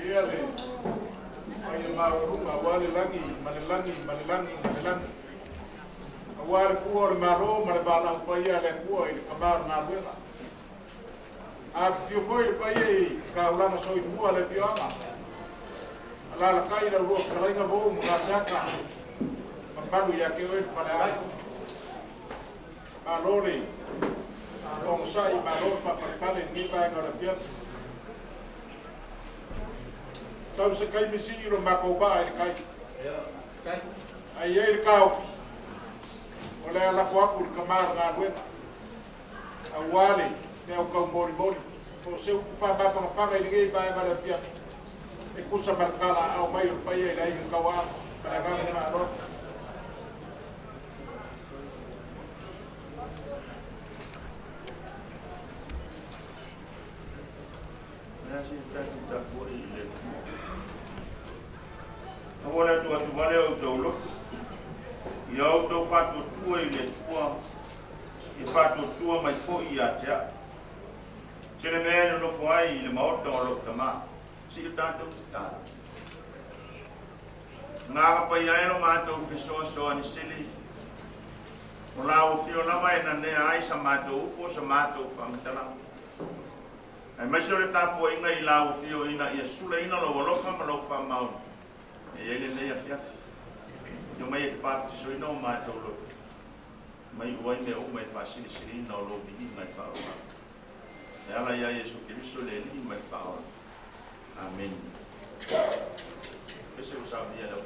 Ia le paia maualuga aua le lagi ma le lagi ma le lagi ma le lagi, aua le pua o le Malo ma le valaau paia a le Atua i le kama o le galuega. Afifio foi le paia i taulaga soifua le afioaga, alalatai lau lua fetalaiga Vou ma Gaseka, mamalu ia te oe le Faleao. Malo le onosai, malo le faapalepale i lenei vaega o le afiafi. Sau se taimi sii lo matou vaa i le tai. Ai ai le taofi, o le a lafo atu i le tama o le galuega, aua le mea o tau molimoli. Po o se upu faamafanafana i lenei vaega o le afiafi, e tusa ma le talaaao mai o le paia i le aiga Tauaana. Ma le agaga faaaloalo. Aua le atu atu vale o tau loto. Ia o tau faatuatua i le Atua, ia faatuatua mai foi ia te au. Tele mea e nonofo ai i le maota o lou tama. Si o tātou tatalo. Ngā pai ai lo mātou fesoasoani sili. O la o fio lava e nanea ai sa mātou upo sa mātou whamatalaga. Ai mai se o le tapuaiga i la o fio ina ia sulaina lou alofa ma lou faamaoni. E iai lenei afiafi. Afio mai e te papatisoina o mātou loto. Mai uai mea uma e faasilisiliina o lou viiga e faaaloalo. E ala ia Iesu Keriso le Alii ma le Faaola. Amene. Pese o saunia lau.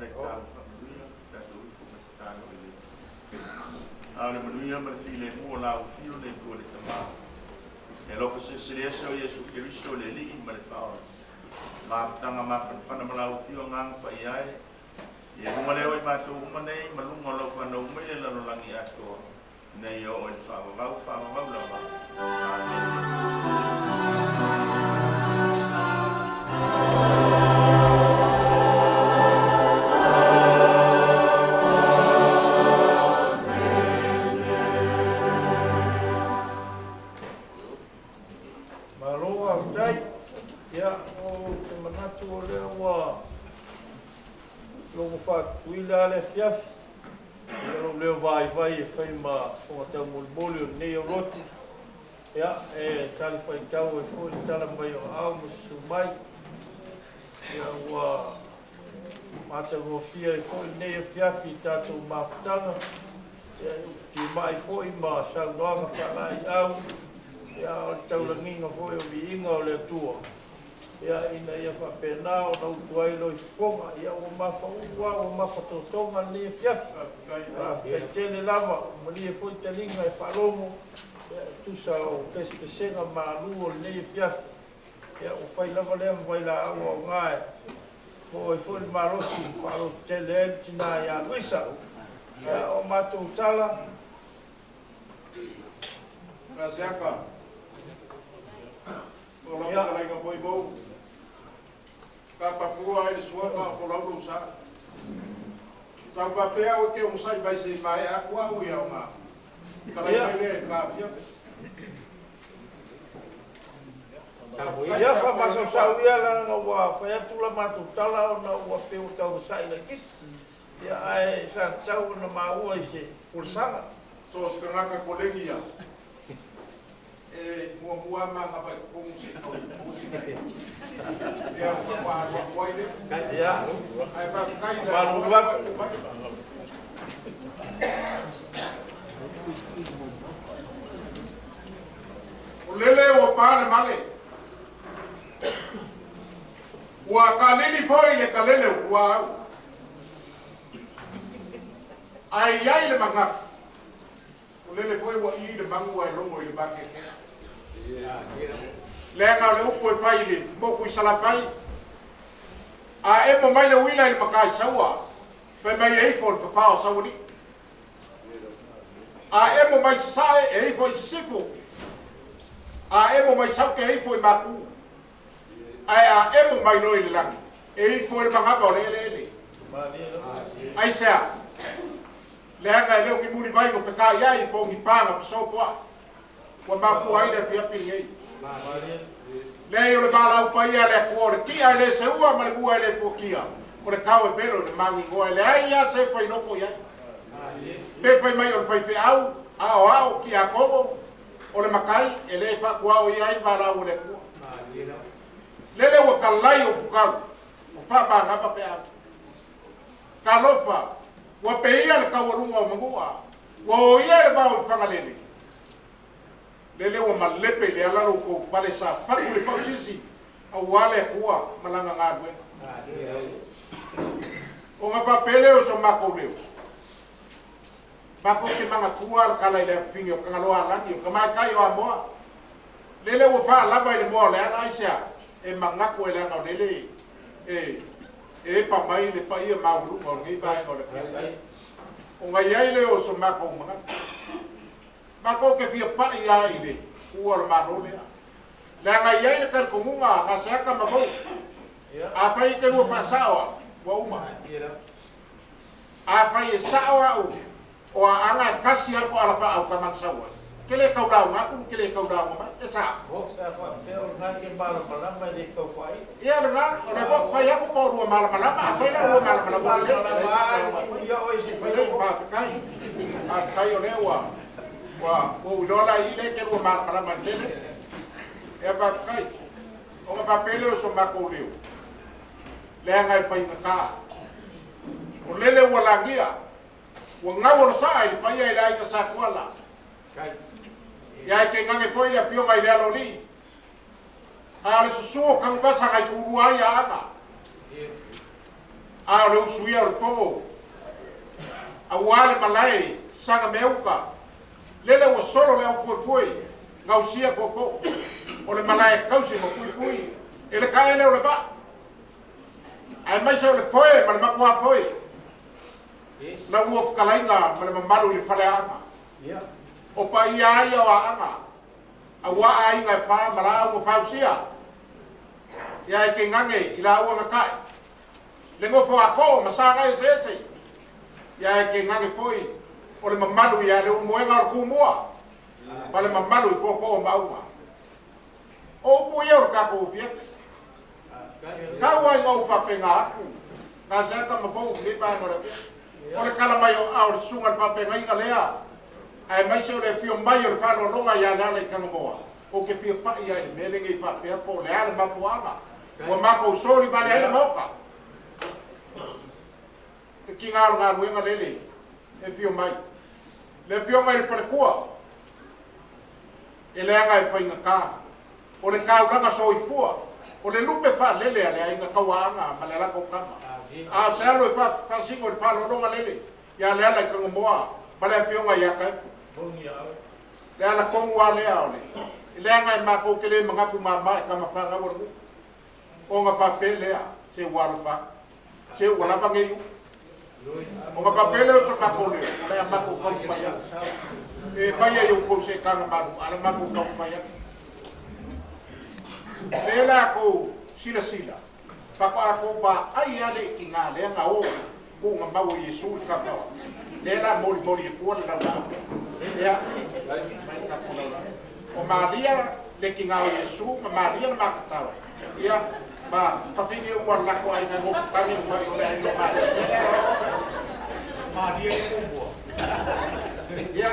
le tatalo faamanuia, tatou ifo ma tatalo i le A o le manuia ma le filemu o la Afio le Atua le Tama, e alofa silisili ese o Iesu Keriso le Alii ma le Faaola, mafutaga mafanafana ma lau Afio Agaga Paia e, ia luga lea o i matou uma nei ma luga o lau fanau uma i le lalolagi atoa, ina ia oo i le faavavau, faavavau lava. Amene. Malo faafetai. Ia, ou te manatu o lea ua logo faatutuila le afiafi. Ia lou leo vaivai e fai ma fofoga taumolimoli o lenei aulotu. Ia, e talifuaitau ai foi le tala mai o aao ma susu mai. Ia, ua matagofie ai foi lenei afiafi i tatou mafutaga. Ia, e upu timai foi ma saunoaga faalaeiau. Ia, o le taulagiga foi o viiga o le Atua. Ia, ina ia faapena ona utu ai loi fofoga. Ia, ua mafaulu lava, ua mafatotoga lenei afiafi. Faafetai tele lava, malie foi taliga e faalogo. Ia, e tusa o pesepesega malu o lenei afiafi. Ia, ua fai lava lea ma vailaau aoga e maua ai foi le malosi faalototele ai le tina ia Luisa. Ia, o matou tala. Asiaka. O lau fetalaiga foi mou. Ka pafua ai le suafa o folau lou sa. Sa ou faapea au e ke onosai mai se i maea atu au ia ona talai mai lea i le ta afiafi. Ia, faamasausau ia leaga ua fai atu la matou tala ona ua pei ua taumasai laitiiti. Ia, ae sa tatau ona maua i se folasaga. So o se tagata kolegi ia e muamua magava i totonu se i tau maua sina e. Ia ua faatoa alu atu ai lea. Ia, Ae faafetai i le malulu avanoa atu. ua mai. O lele ua pa le male. Ua kalili foi le kalele o tuaau. Ae i ai le manatu, o lele foi ua i le magu ae logo i le makekea. Leaga o le upu e fai i le moku i Salafai, a emo mai le uila i le makai saua, fai mai e ifo le fafao o Saualii. A emo mai Sasae e ifo i Sisifo. A emo mai Sauke e ifo i Maku. Ae a emo mai loa i le lagi, e ifo i le magava o le eleele. Aisea? Leaga e le o ni mulivai o fekaiai po o ni paga fesopoai ua mafua ai le afiafi lenei. Leai, o le valaau paia a le Atua, o le tia e le seua ma le mua e le fuakia, o le kao e velo i le magigoa, e leai lava se failoko i ai. Pe fai mai o le faifeau, aoao, tiakono, o le matai, e le faatuaoia ai le valaau a le Atua. Lele ua talai o fukalu, ua faamagava feau. Talofa, ua peia le taualuga o manua, ua oia le vao i Fagalele. Lele ua malepe i le ala lo tou pale sa fatu le pausisi, aua le Atua ma lana galuega. Ona faapea lea o so matou leo, matou te manatua le tala i le afifine o Tagaloa Alani, o tamaitai o Amoa. Lele ua faalava i le moa o le ala, aisea? E manatu e leaga o lele e epa mai le paia maualuga o lenei vaega o le afiafi. Ona i ai lea o so matou manatu. Matou te fia pai lava i le ua o le Malo lea. Leaga e i ai le talitonuga a Gaseata ma Mou. Afai e te lua faasao au, ua uma. Afai e sao au, o Aana e tasi lava le toala faaauta sau ai. Ke le tau lauga atu, ke le tau lauga mai, e sao. Sa faapea o lena ke malamalama e le tau faailo. Ia lena, o le foi fai atu po o lua malamalama, afai la o lua malamalama lelei, e leai se mea o Ia oe se Fai lea, faafetai. Faafetai o lea ua ou iloa la i le ke lua malamalama i le mea lea. Ia faafetai. Ona faapea lea o so matou leo, leaga e faigata. O lele ua lagia, ua gau o le saa i le paia i le aiga Satuala. Ia e tainane foi le afioga i le Aloalii. A o le susu o Tanuvasa na i tulua ai Aana. A o le usuia o le fogo auā le malae sagamea-uka lele ua solo le aufuefue gausia tootoo o le malae tausi ma puipui e le taele o le vaa aemaise o le foe ma le matuā foe lau ua fetalaiga ma le mamalu i le faleaana o paia ai o aaga auā aiga e fā ma laau ma fausia ia e keigage i laua na ta'i le nofo atoo ma saga eseese ia e keigage foi o le mamalu ia le ulumoega o le tumua ma le mamalu i tootoo ma auga o upu ia o le tatou fiafi tau ai ou faapega aku gasea ma pou lenei vaega o le apea o le kala mai o ao le susuga le faafegaiga lea aemaise o le afio mai o le faaloaloga ia le ala i Tagamoa ou te fia pa'i ai le mea lenei faapea po o le a le mafuaaga ua matou soli vale ai le maota le kiga o le galuega lele e fio mai le afioga i le faletua e leaga e faigatā o le taulaga soifua o le lupe faalele a le aiga tauaaga ma le latou tama a o se alo e faasigo i le faaloaloga lele ia le ala i Tagamoa ma le afioga ia Kaefu le ala tonu a lea o le leaga e matou te le manatu mamā e tama fanau o le nuu ona faapea lea se ua alofa se ua lava nei u ona faapea lea o so matou leo o le a matou taumafai atu e mai ai outou se taga malu a le matou taumafai atu lea la kou silasila faatoa kou vaai a le ikiga lea na o kuga mau o Iesu i kafao lea la molimoli atua le laulaau ia mai le tatou laulaau o Maria le kiga o Iesu ma Maria le makatau ia ma fafine uma le lako aiga gofutagi uma i o le aiga o Maria. Maria e muamua. Ia.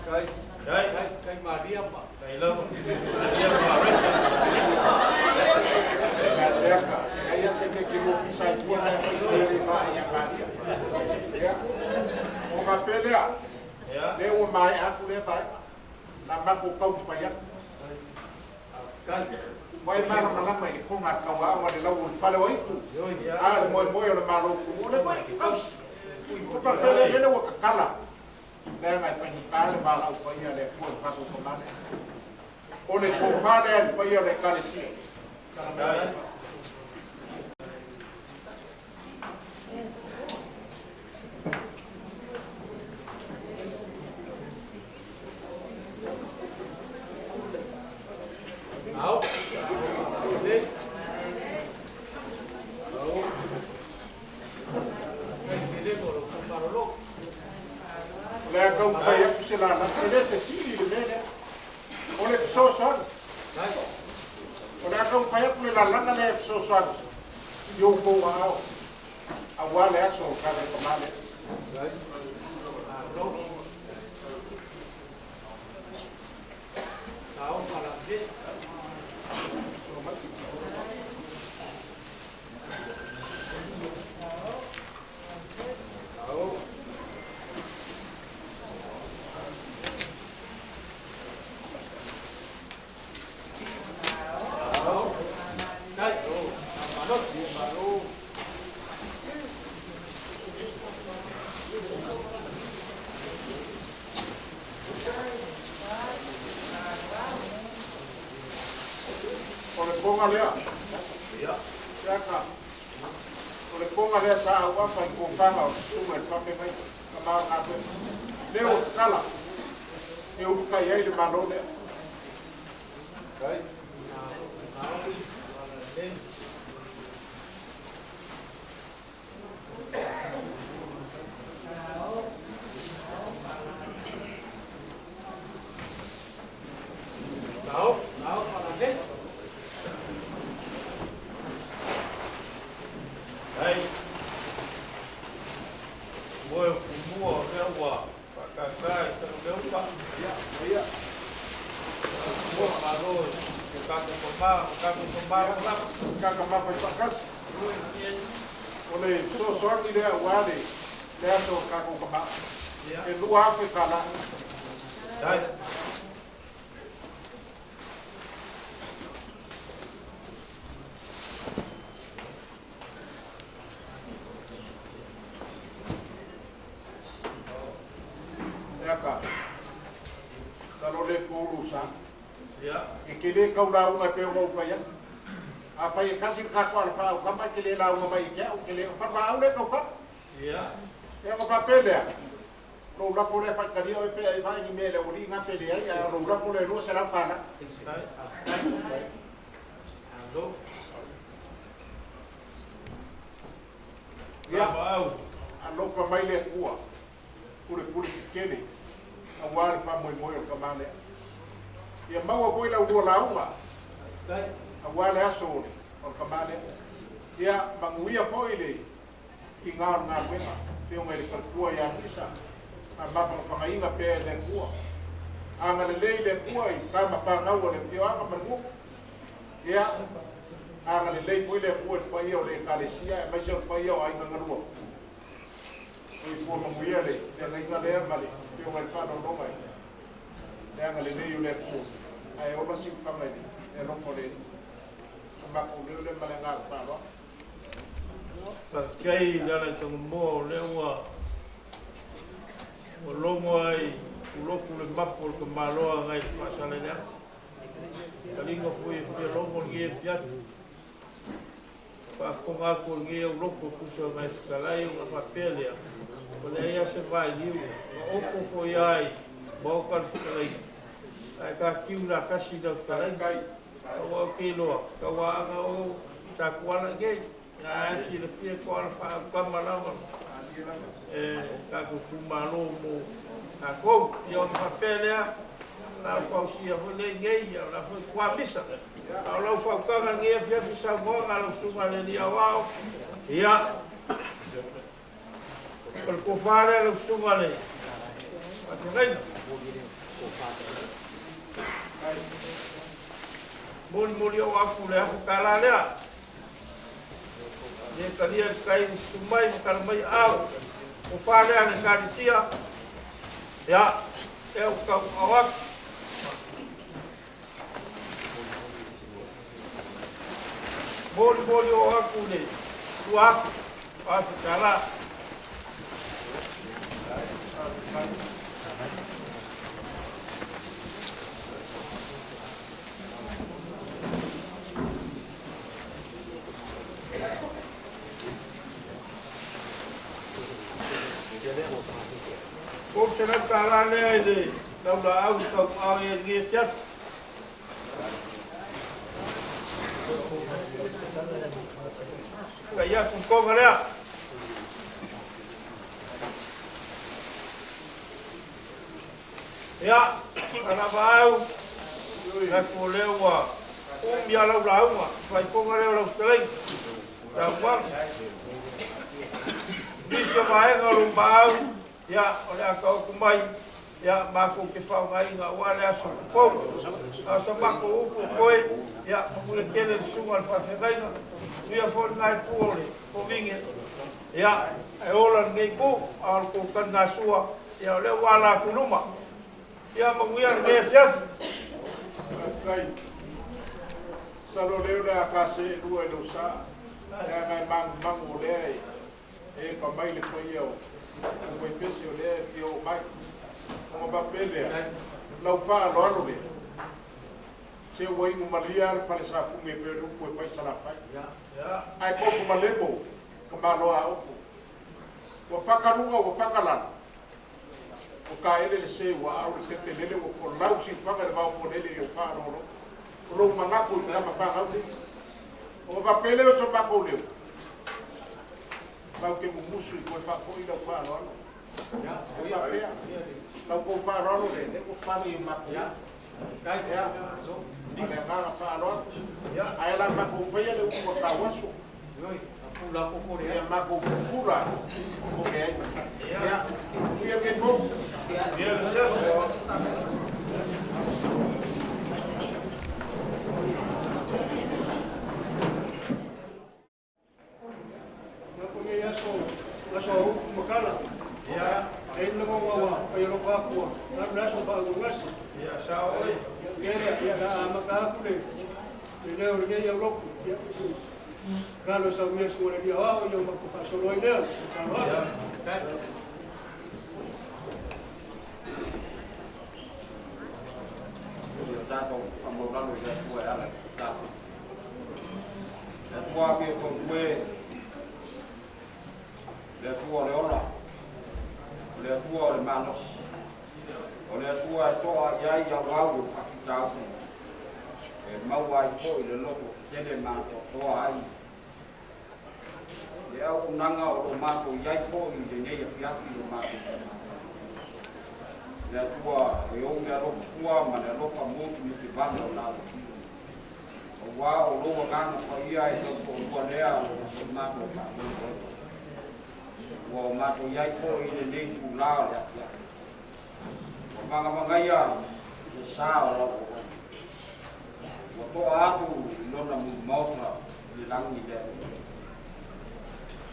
Kai. Kai, kai Maria ma. Kai lava. Maria ma. Gaseka ia se ke ki mo pisa i tua na e le ma ia Maria ia o faapea lea Ia. lea ua maea atu lea vaega la matou taumafai atu. Kai. Ua e malamalama i le foga tauaao a le lau o le fale o itu Ia. a le moemoe o le malo tumu le foi tausi o faapea lea lele ua tatala leaga e faigata le valaau paia le Atua i tatou kamale o le tofā lea le paia o le Ekalesia. Kai. Au. Le. Au. Kai tele mo lo kumarolo. O le a taumafai atu se lala e le se sili le mea lea o le fesoasoani. Kai. O le a taumafai atu le lalaga lea e fesoasoani i outou aao auā le aso o kale kamale. Kai. Alo. Au mala le. Au. Au. Kai. Malo. Malo. O le poga lea. Ia. Siaka o le poga lea sa auafa i kofaga o susuga i le faafegai ka mao galuega lea ua tatala e ulukai ai le malo lea. Kai. Au. Le. Au. Au mala le. Kai. Moe o kumua o lea ua faakākā i Sagamea-uka. Ia ia. Ua malo ke tatou pamā, o tatou pamā o lava. Kaka mapa i faakasi o le fesoasoani lea auā le le aso o tatou kamā Ia. e 2,000 tala. Kai. le kau lauga e pei ona ou fai atu. Afai e tasi le tatou alafaaukama e te le lauga mai ia te au, e te le o falevaau lea e tautala. Ia ona faapea lea, lou lafo lea faitalia oe pe a e vaai ni mea i le aualii na pe leai, ae o lou lafo lea e $200. Ia, alofa mai le Atua, pulepule tetele, aua le faamoemoe o le tama lea. Ia maua foi la ulua lauga, aua le aso o le tama lea. Ia manuia foi le tiga o le galuega, afioga i le faletua ia Misa, a mafanafanaina pea e le Atua. Agalelei le Atua i tama fanau a le afioaga ma le nuu. Ia, agalelei foi le Atua i le paia o le Ekalesia, aemaise o le paia o aiga galua. Soifua manuia le feagaiga lea ma le afioga i le faaaloaloga i le agalelei o le Atua, ae ola siufaga i le alofa o le Alii. O so matou leo lea ma le agaga faaaloalo. Faafetai i le ala i Togomoa o lea ua logo ai ulotu le mapu o le tamaloa ngai le faasaleleaga. Taliga foi e fia logo lenei afiafi. Faafofoga atu o lenei aulotu e tusa o nai fetalai ona faapea lea, o leai lava se vailiu na opo foi lava i maota le fetalaiga, ae tatiu la tasi lau fetalaiga. Aua ou te iloa, tauaaga o Satuala i nei, ae silafia toala faautama lava e tatou itumalo mo tatou. Ia ona faapea lea, la u fausia foi lea i nei, ia o la foi tuamisa. A o lau fautaga i lenei afiafi saunoaga a lau susuga i le Alii Aoao, ia, o le tofa lea lau susuga i le Faafeagaiga. Molimoli oo atu le $1,000 lea. Le talia le tai susu mai ma tala mai aao. Tofa lea a le Ekalesia, ia, e au tau ao atu. Molimoli oo atu le $2,000, $1,000. $300 lea i le laulaau i tauaao i lenei afiafi. Tai atu le toga lea. Ia, alavaau, manatu o lea ua umi lava lau lauga, faaipoga lea o lau fetalaiga, saunoaga. Nisi o vaega o lou maau, ia, o le a taoto mai, ia, matou te faaaogaina aua le aso fou. A o sa matou upu o koe, ia, manuia tele le susuga i le faafeagaiga, manuia foi lena itu o le Kovine, ia, e ola lenei itu, a o le tou taligasua, ia, o lea ua ala atu i luma. Ia, manuia lenei afiafi. Faafetai. Masalo o lea o le a ta seelua i lou sa, leaga e manumanu o lea e epa mai le paia o Vaipese o lea e fia oo mai. Ona faapea lea, lau faaaloalo lea, se ua inu malia le fale safugi e pei o le upu e fai i Salafai. Ae tofu malemo ka malo a upu. Ua fakaluga ua fakalalo, ua taele le se ua au le pepe lele ua folau siufaga i le vao ponele i ou faaaloalo. O lou manatu i tama fanau nei. Ona faapea lea o so matou leo, matou te mumusu i toe faafoi lau faaaloalo. E faapea, lau tou faaaloalo lea, lea ua pale i matou. Ia, ma le agaga faaaloalo. Ae la matou faia le upu a tauaso. Ia matou pupula o leai. Ia, manuia lenei po. Nako nei aso, aso a upu ma tala. Ia, e i ai le lagona ua fai alofa atu ua alu le aso faaaugauasi. Ia, sao oe. Ia, ia, la amata atu le le leo o lenei aulotu. Ia, lalo e saunia sua le lia o ao, ia o matou faasolo ai lea. Tatalo atu. O tatou Faamaualalo i le Atua e ala i le tatalo. Le Atua afio tonu e, le Atua o le ola, o le Atua o le malosi, o le Atua e to'a i ai auau o faafitauli, e maua ai foi le loto tetele ma atoatoa ai le auaunaga o lo o matou i ai foi i lenei afiafi i lo matou itumalo. Le Atua e ou le alofa fua ma le alofa motumotivale o lau Afio, auā o lou Agaga Paia e tautoalua lea o so matou faamoemoega. Ua o matou i ai foi i lenei itulā o le afiafi, ua vagavagaia le sa o lau auauna, ua to'a atu i lona mulumaota i le lagi le Alii.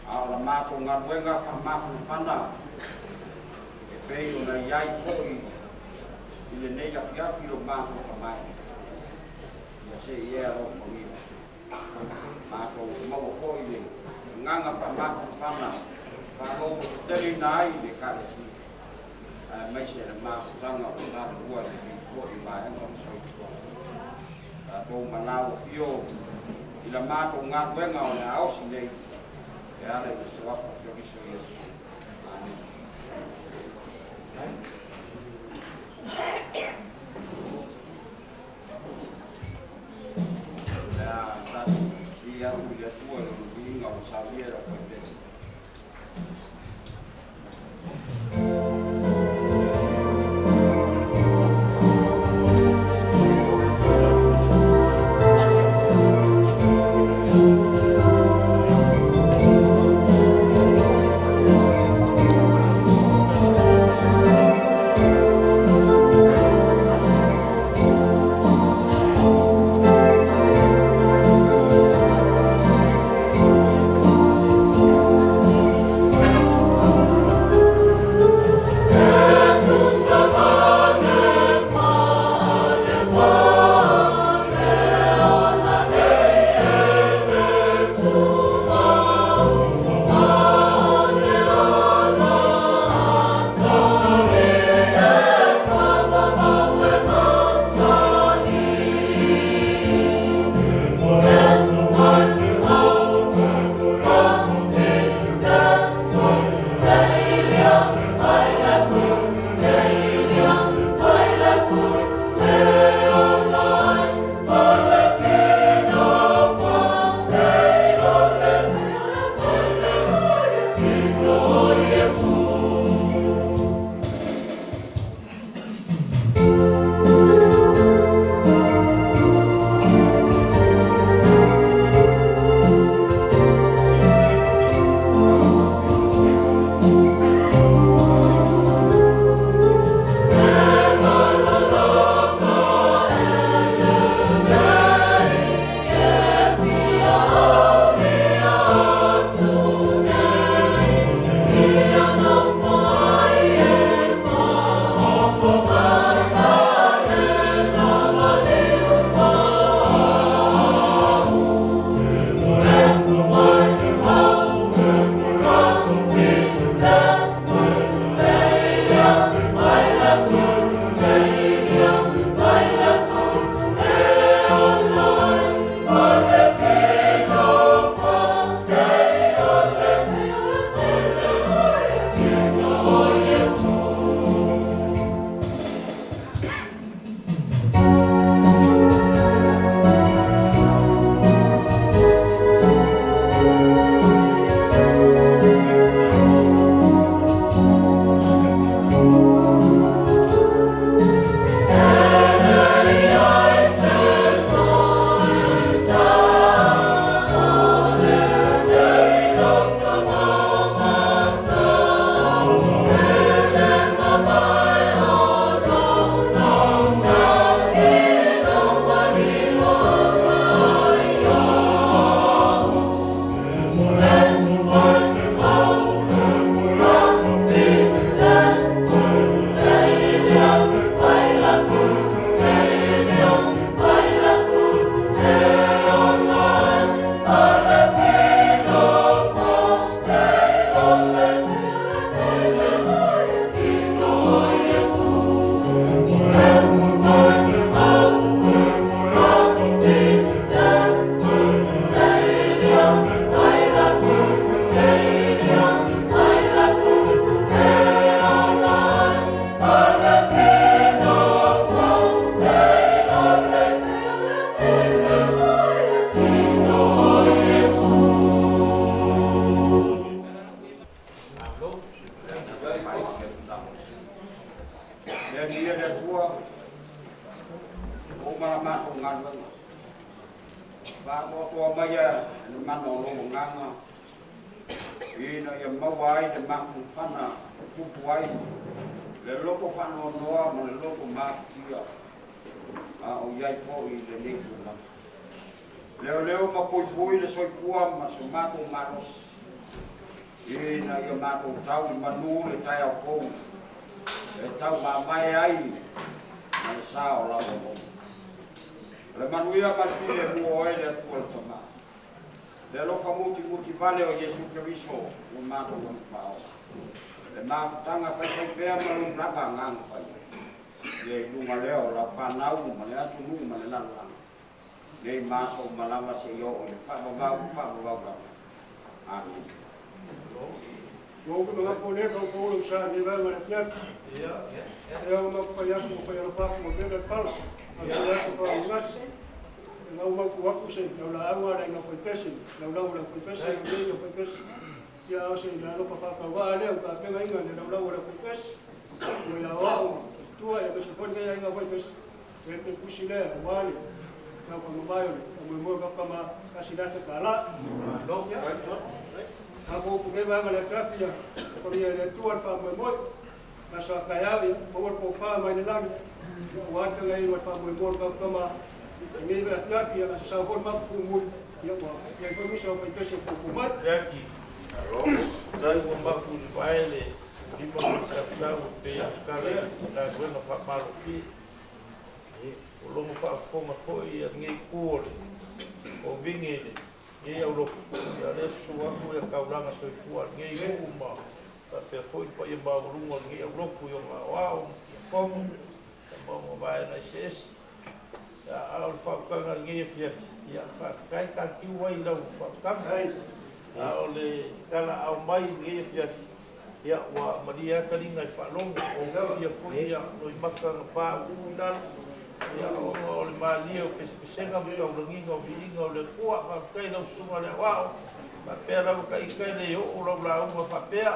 A o la matou galuega faamafanafana e pei ona i ai foi i lenei afiafi lo matou tamae, ia se i e alofagia matou maua foi le agaga faamafanafana faalototeleina ai le Ekalesia aemaise le mafutaga o tatou i lenei foi vaega o le soifua. Tatou malau afio i la matou galuega o le a osi nei e ala i le suafa o Keriso Iesu. Amene. O le a tatou sii atu i le Atua i lona viiga ua saunia e lau faipele. Faatoatoa mai e le mana o lou agaga, ina ia maua ai le mafanafana e tupu ai le loto faanoanoa ma le loto mafatia, a o i ai foi i lenei tulaga. Leoleo ma puipui le soifua ma so matou malosi, ina ia matou tau i manu le taeao fou, e taumamae ai ma le sa o lau auauna. O le manuia ma le filemu o oe le Atua le Tama, le alofa mutimuti vale o Iesu Keriso ua matou Alii Faaola, le mafutaga faifaipea ma lou lava Agaga Paia, ia i luga lea o lau fanau ma le atunuu ma le lalolagi, nei ma aso uma lava seia oo i le faavavau faavavau lava. Amene. Ua ou magapo le kau fou lau sa ni vaega le afiafi. Lea ua maku fai atu ua fai alofa atu ua mele le pala. A le atu faaugasi. E ngau mau aku se lau laauga le ina fai pese. Lau lau lau fai pese le ina fai pese. Ia o se la alofa faakauvaa lea ua tapenaina le laulau a le aufaipese. Ua ia aoao tua ia aemaise foi lenei aiga aufaipese. E pe pusi lea aua le tau faamavae o le faamoemoe o kama $1,000. Matou upu nei vaega le afiafi ia faia e le Atua le faamoemoe. Aso a taeao ia maua le tofa mai le lagi ia aua le feagaiga o le faamoemoe o le kama lenei afiafi ia a sasau foi le matou pumuli ia ua i ai foi nisi o aufaipese o puupuu mai. Jackie, tai ua mapu i le vae le lima ma le sausau e pei ona tala i galuega faamalofie. O logo faafofoga foi ia lenei itu o le Kovini i lenei aulotu, ia o lea e susu atu ia taulaga soifua a lenei nuu ma faapea foi le paia maualuga o lenei aulotu i ona aoao ma tiakono ma ona vaega eseese. Ia, a o le faautaga i lenei afiafi, ia faafetai tatiu ai i lau faautaga. A o le talaau mai i lenei afiafi, ia ua malie lava taliga e faalogo, o ia foi ia loimata na pauu i lalo, ia ona o le malie o pesepesega ma taulagiga o viiga o le Atua. Faafetai i lau susuga i le aoao, faapea lava ta ita e le oo lau lauga faapea,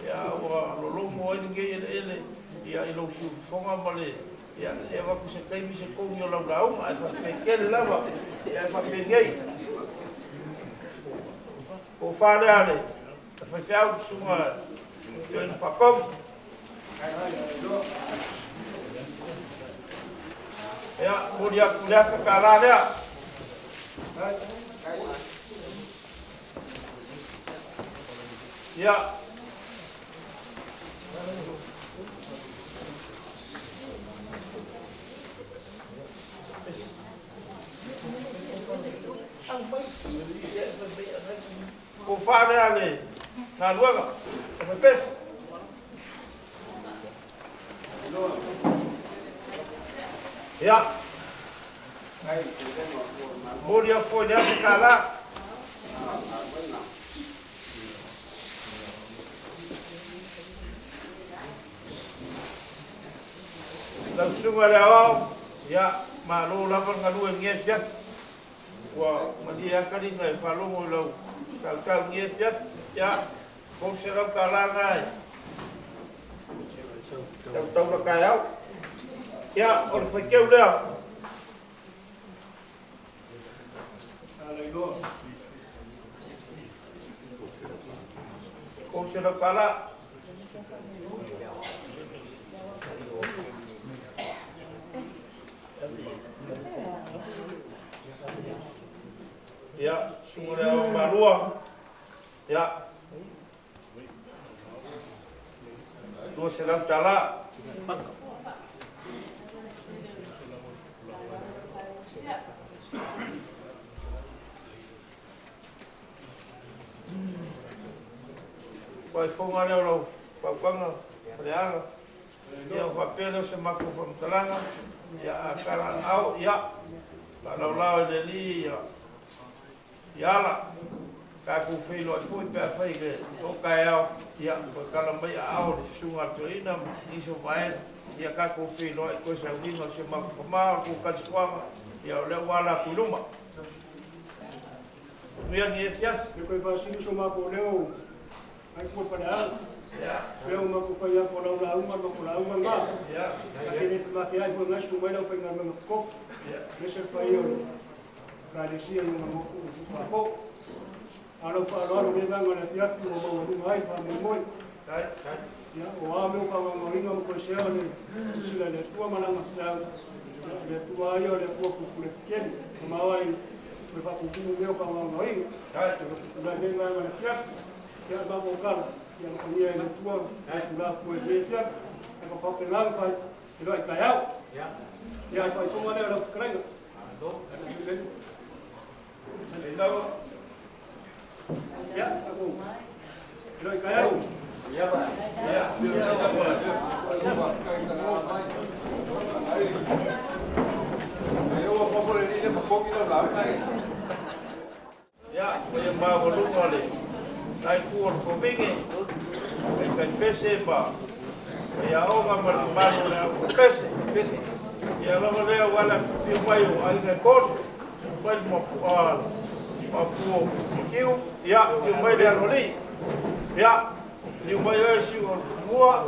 ia ua lologo ai lenei eleele ia i lou siufofoga ma le ia se avatu se taimi se togi o lau lauga, ae faafetai tele lava, ia e faapenei. Tofa lea le faifeau susuga toeaina Faatogi. Ia, momoli atu le $1,000 lea. Ia, tofa lea le galuega, o faipese. Ia, momoli atu foi le $1,000. Lau susuga i le aoao, ia, malo lava le galue i lenei afiafi. Ua malie lava taliga e faalogo i lau tautau i lenei afiafi. Ia, $300 na e tautaula taeao. Ia, o le faiteu lea. $300. Ia, susuga i le aoao Malua. Ia, $200. Faifoga lea o lau fautuaga Faleaga. Ia, o faapea lea o se matou faamatalaga. Ia, a tala ao, ia, faalaolao e le Alii ia, ia ala. Tatou feiloai foi pe afai le o taeao, ia, toe tala mai aao le susuga a le toeaina ma nisi o vaega. Ia tatou feiloai toe sauniga o si o matou tama o le tou talisuaga, ia o lea ua ala atu i luma. Manuia lenei afiafi. E toe faasili so matou leo ai fua Faleaga. Ia. Leo matou fai atu o lau lauga ma matou lauga na. Ia. A ke le whake ai foi ngai su mai lau faigaluega totofi. Ia. Aemaise le paia o le Ekalesia i ona nofo i fafo. A lau faaaloalo lenei vaega o le afiafi ua maualuga ai le faamoemoe. Ia, o a mea o faagaogaoina ma koesea le sila i le Atua ma lana feau. Ia, o le Atua ia o le Atua pupule tetele. Ma ai o le faapupumu mea o faagaogaoina. O lo tutulai lenei vaega o le afiafi. Ia, mafaufau, ia alofagia e le Atua, tula atu ai lenei afiafi. Ia ma faapena ona fai, feiloai taeao. Ia, le faaifoga lea o lau fetalaiga. Ia, tatou feiloai taeao. Ia, paia maualuga o le itu o le Kovine, taitaipese ma faiaoga ma le mamalu o le au pese. Ia lava lea ua le afifio mai o aiga e tolu, mai le Maopu o Matiu, ia, afio mai le Aloalii, ia, liliu mai oe Siu o le Tumua,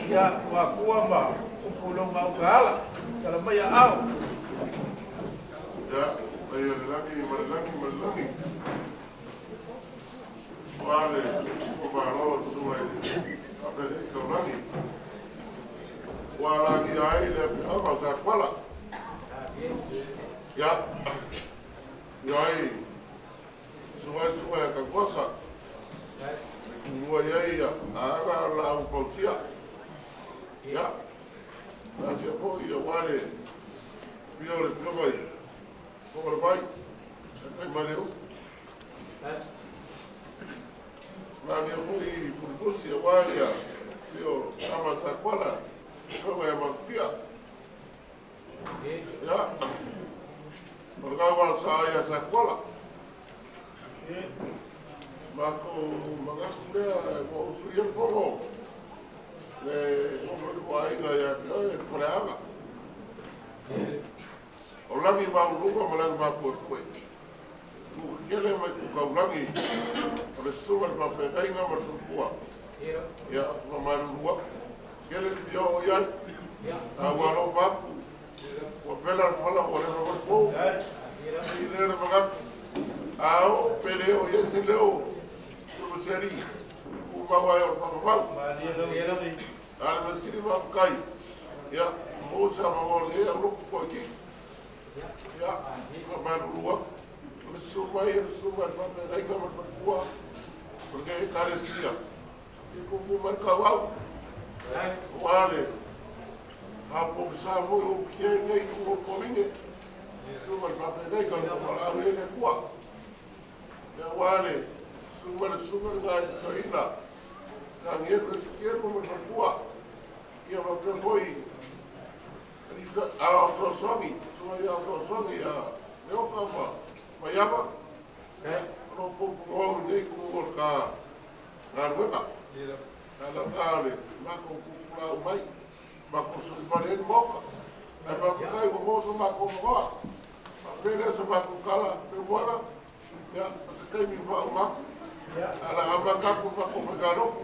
ia, Luatua ma upu i lou gauta ala, tala mai aao. Ia, paia i le lagi ma le lagi ma le lagi. Ua le o malo susuga i le faapelei taulagi. Ua lagia ai le apiaga o Satuala. Ia, ia ai susuga ai susuga ia Tanuvasa. Tulua i ai aga laau pausia. Ia, asia foi aua le pia o le pioga i Foga le Vai, kai mai le upu. Lagia foi i Pulipusi aua ia pio ama Satuala, pioga ia Matutia. Ia, o le gau sa ia Satuala. Matou manatu lea ua usuia le fono le oo mai le aiga ia te oe Faleaga. O lagi mauluga ma lagi mapuepue. Tuukele mai tukaulagi o le susuga i le faafeagaiga ma le faletua. Ia, famalulu atu. Kele le fia oo i ai. A ua alofa atu. Ua pela le fala ua le fai pou. I lea le manatu. A oo pe le oo i ai se leo Ulu tumau ai o le faamamau. A le measili faafetai. Ia, maua se avanoa o lenei aulotu toaitiiti. Ia, faamalulu atu. O le susu mai o le susuga i le faafeagaiga ma le faletua o lenei Ekalesia. Ia puupuu mai le tauau. Aua le faafofoga foi o upitia i lenei itu o le Kovine. Susuga i le faafeagaiga o le valaau i ai le Atua. Ia, aua le susu mai le susuga lena i le toeaina. Tanielu Esekielu ma le faletua. Ia faapea foi a o fesoasoani, susuga ia fesoasoani ia Leoka ma Maiava. O lo o pupunoa i lenei itu o le ta galuega. Ala ta le matou pupulau mai, matou solifale ai le maota. Ae faafetai ua maua so matou avanoa. Faapea lea se matou tala Leumuaga. Ia, o se taimi faauma atu. Ae o le a amata atu le matou faigalotu.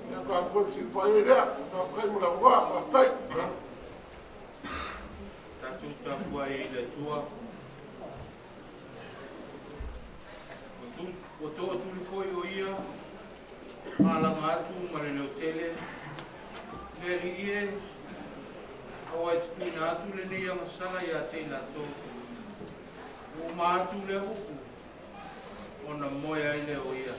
Ia, tatou fesilipai ai lea. Faafetai mo le avanoa. Faafetai. Tatou tapuai i le Atua. Ua tootuli foi o ia, malaga atu ma le leotele. Le Alii e, aua e te tuuina atu lenei agasala ia te i latou. Ua uma atu lea upu, ona moe ai lea o ia.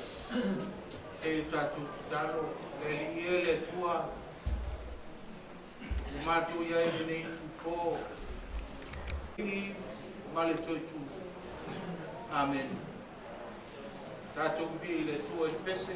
E o tatou tatalo, le Alii e le Atua, ua matou i ai lenei itupo, i ma le toetu. Amen. Tatou pipii i le Atua i le pese.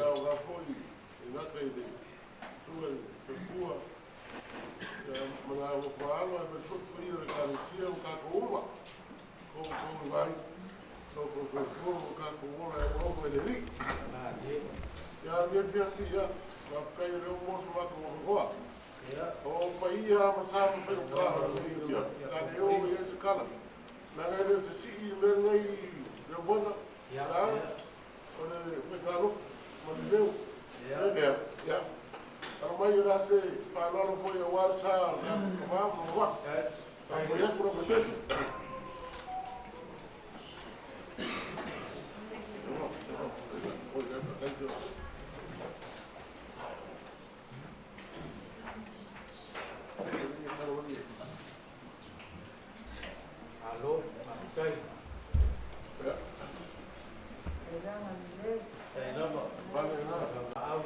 o ngā foi e ngata i le tua i le pua ia ma ngā wako alo e me sotu i le karesia o kākou uma kou kou vai kou kou kou kou kākou ola e o e le ri ia ia pia ki ia ngā kai le o mosu wako wako o paia ma sa ma whai o kā ia ka le o i e se kala nā ngai le se sii le ngai le wana ia o le whai kālo ma le leo ia ia Alo mai o se whālolo foi a wā sa o ka mā mo wā. Ka mo ia kura mo tesi. Alo, kai. Tai lava. Vale na. Au.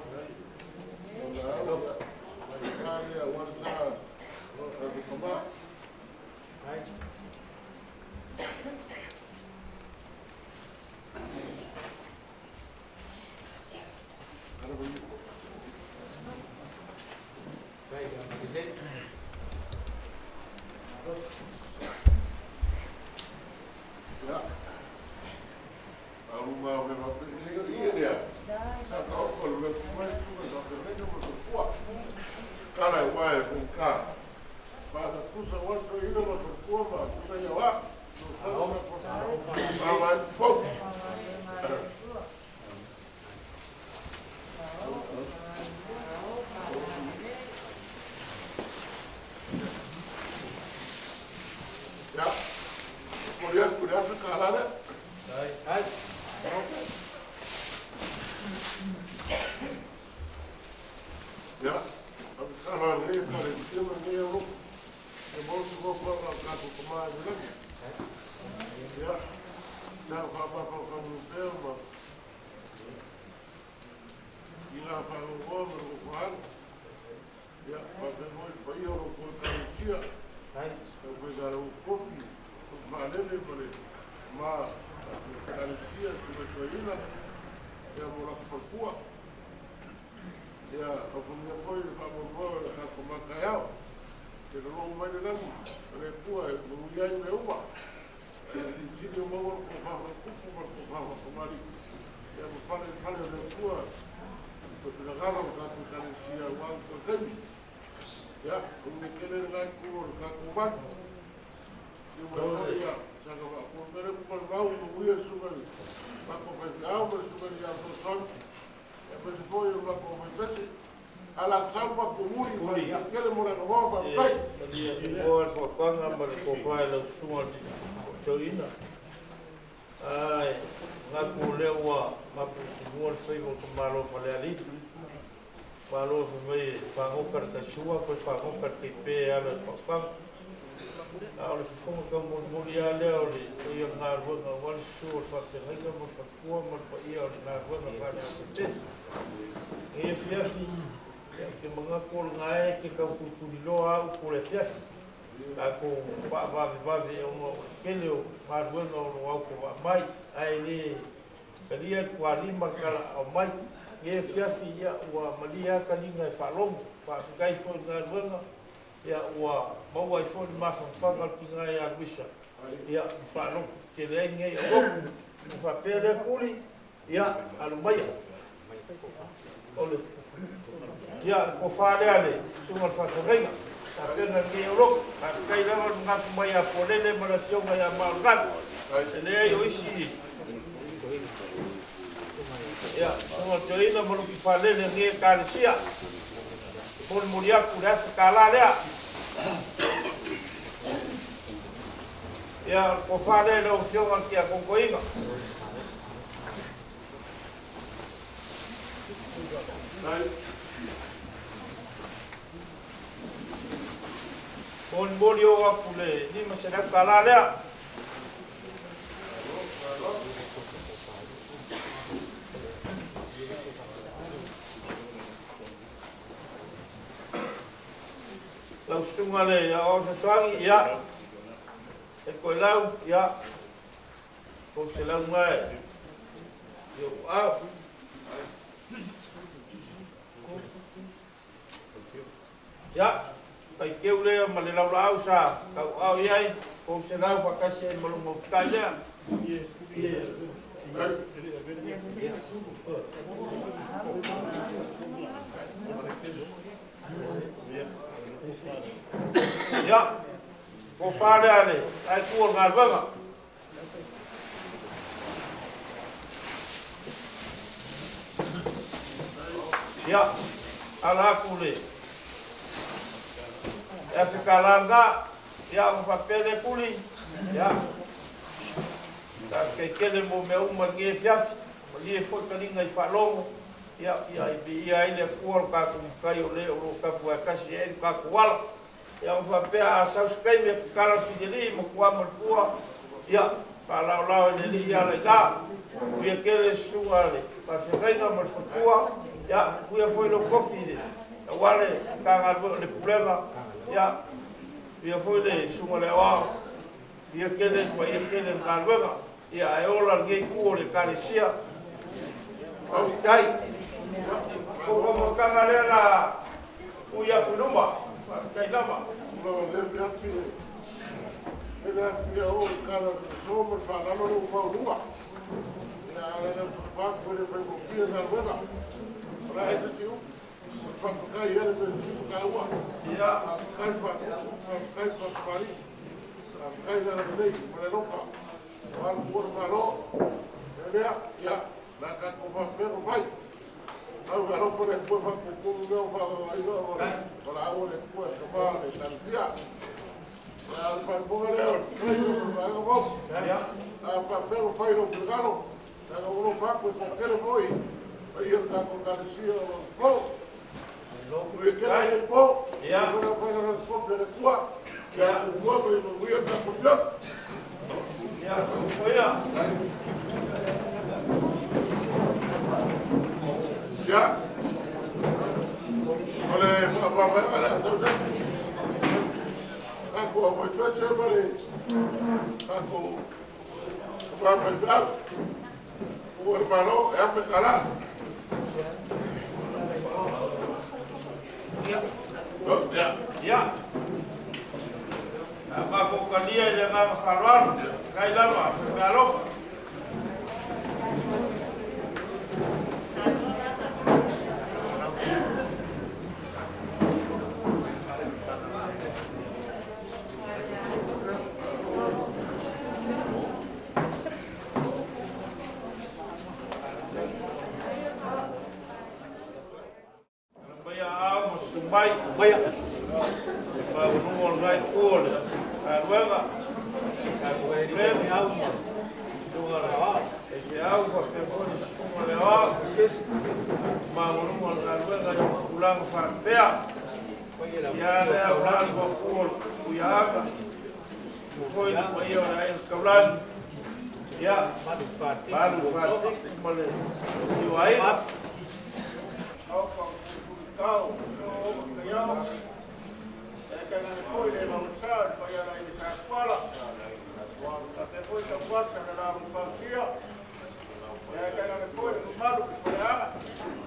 Kai, malele. Tai, ai. Ya, kala le kala te ma ne o e mo se mo pa ka ko ko ma le ya na fa pa pa ka mo pe ma i la fa o mo mo ko fa ya pa pe mo pa i o ko ka sia Tai. o ko ga o ko fi ko ma le le mo le ma ka sia tu ko ina ya mo la ko kua ia o ko mea foi le whaamua le ka ko makaiao te roro mai le langi o le kua e manu iai me uma e sili o maua ko whaakakupu ma ko whaakakamari ia ma pale pale o le kua ko te nagala o ka ko karesia ua ko kaimi ia o me kele le ngai kuro le ka ko manu ia ma foi ia saka wa ko mere ku pa vau no uia suga ma ko fa au ma suga ia so son e pa se foi o ma ko mai pese ala salva ko muri ma kele mo la no va tai Malia o le whakanga ma le kōwhai lau sunga li tauina. Ai, ngā kō leo ua mapu kumua le whai o ka malo whale ali. Malo whai mai e whangoka le kaisua, koe whangoka le keipe e ala le whakanga. A o le whafonga ka mulimuli a lea o le toi o le ngā ruanga o le su o le whakatengaiga ma le whakua ma le paia o le ngā ruanga whale a te tesi. Ngai e fiafi, ia ke mangako o le ngae ke kaukukuli loa au ko le fiafi. Ka ko whaavave e ono o kele o ngā ruanga o no au ko wa mai. Ai le kalia kua lima kala au mai. Ngai e fiafi ia ua malia kalinga e whaalomo. Whaafikai fo i ngā ruanga. Ia ua maua i fo ni mawhangawhanga ki ngā ia Luisa. Ia whaalomo. Ke le ai ngai o loku. Whapea lea kuli. Ia alumaia. Ole. Ia ko whaalea le sunga le whakawhenga. Ta pena ngai o loku. Ka kai lava le ngatu mai a polele ma la tionga ia mauratu. E le ai o isi. Ia sunga toina ma luki whalele ngai e kālesia. Moli moli aku le asa ka la lea. Ia ko whaalea le o tionga ki a konkoinga. Moli moli o aku le nima se lea ka la lea. Lau sunga le ia o se tuangi, ia. E koe lau, ia. Ko se lau ngai. Ia o au. Ia, faiteu lea ma le laulaau sa tauaao i ai, 300 faatasi ai ma lou mafutai lea. Ia, tofa lea le taetu o le galuega. Ia, ala atu le afe $1 lena, ia ona faapea lea Tuli, ia, faafetai tele mo mea uma i lenei afiafi, malie foi taliga i faalogo, ia, ia i viia ai le Atua lo tatou Matai o le o lo o tapuaetasi ai le tatou ala. Ia ona faapea a sau se taimi e tatala atu i le alii ma tua ma le tua, ia, faalaolao e le alii ala i la. Manuia tele le susuga a le faafeagaiga ma le faletua, ia, manuia foi lou tofi i le aua le Matagaluega o le Pulega, ia, manuia foi le susuga i le aoao, manuia tele ma ia tele le galuega, ia, ae ola lenei itu o le Ekalesia. Faafetai. O le faamoemoega lea na ui atu i luma. Faafetai lava. Ia, o le faavaevaega lea tausaga. Tatou aufaipese ma le tatou faafaipeau. Ua le Malo e $1,000. Ia. Ia. A matou talia i le agaga faaaloalo, faafetai lava, faafetai. Maia au ma sumai, maia. Ma unu o ngai tu o le galuega. Le au ma tunga le ao. E te au fa fe foi le sunga le ao. Ma unu o le galuega i tulaga faapea. Ia le au la ma ku o le kuiaga. Foi le paia o le aiga taulagi. Ia, malu faatiki ma le iuaiga. Au pa tau, so o ka iau. E ka ngane foi le mau sa, le paia la i sa kuala. Ta te foi ta kuasa le la mu pausia. E ka ngane foi le malu ki le aga.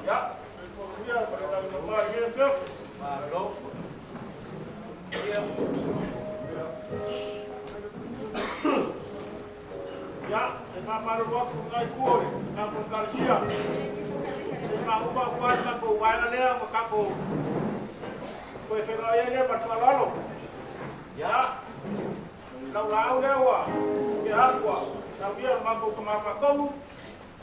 Ya, le ko ia pa le la mu pa le pe. Malo. Ya, e ngā maru waku ngai kuori, ngā kalasia. E ngā upa upa ka ko waina lea ma ka ko koe whenua ia lea ma whalalo. Ya, lau lau lea ua, ke hatua, tau ia mambo ka mawhakomu,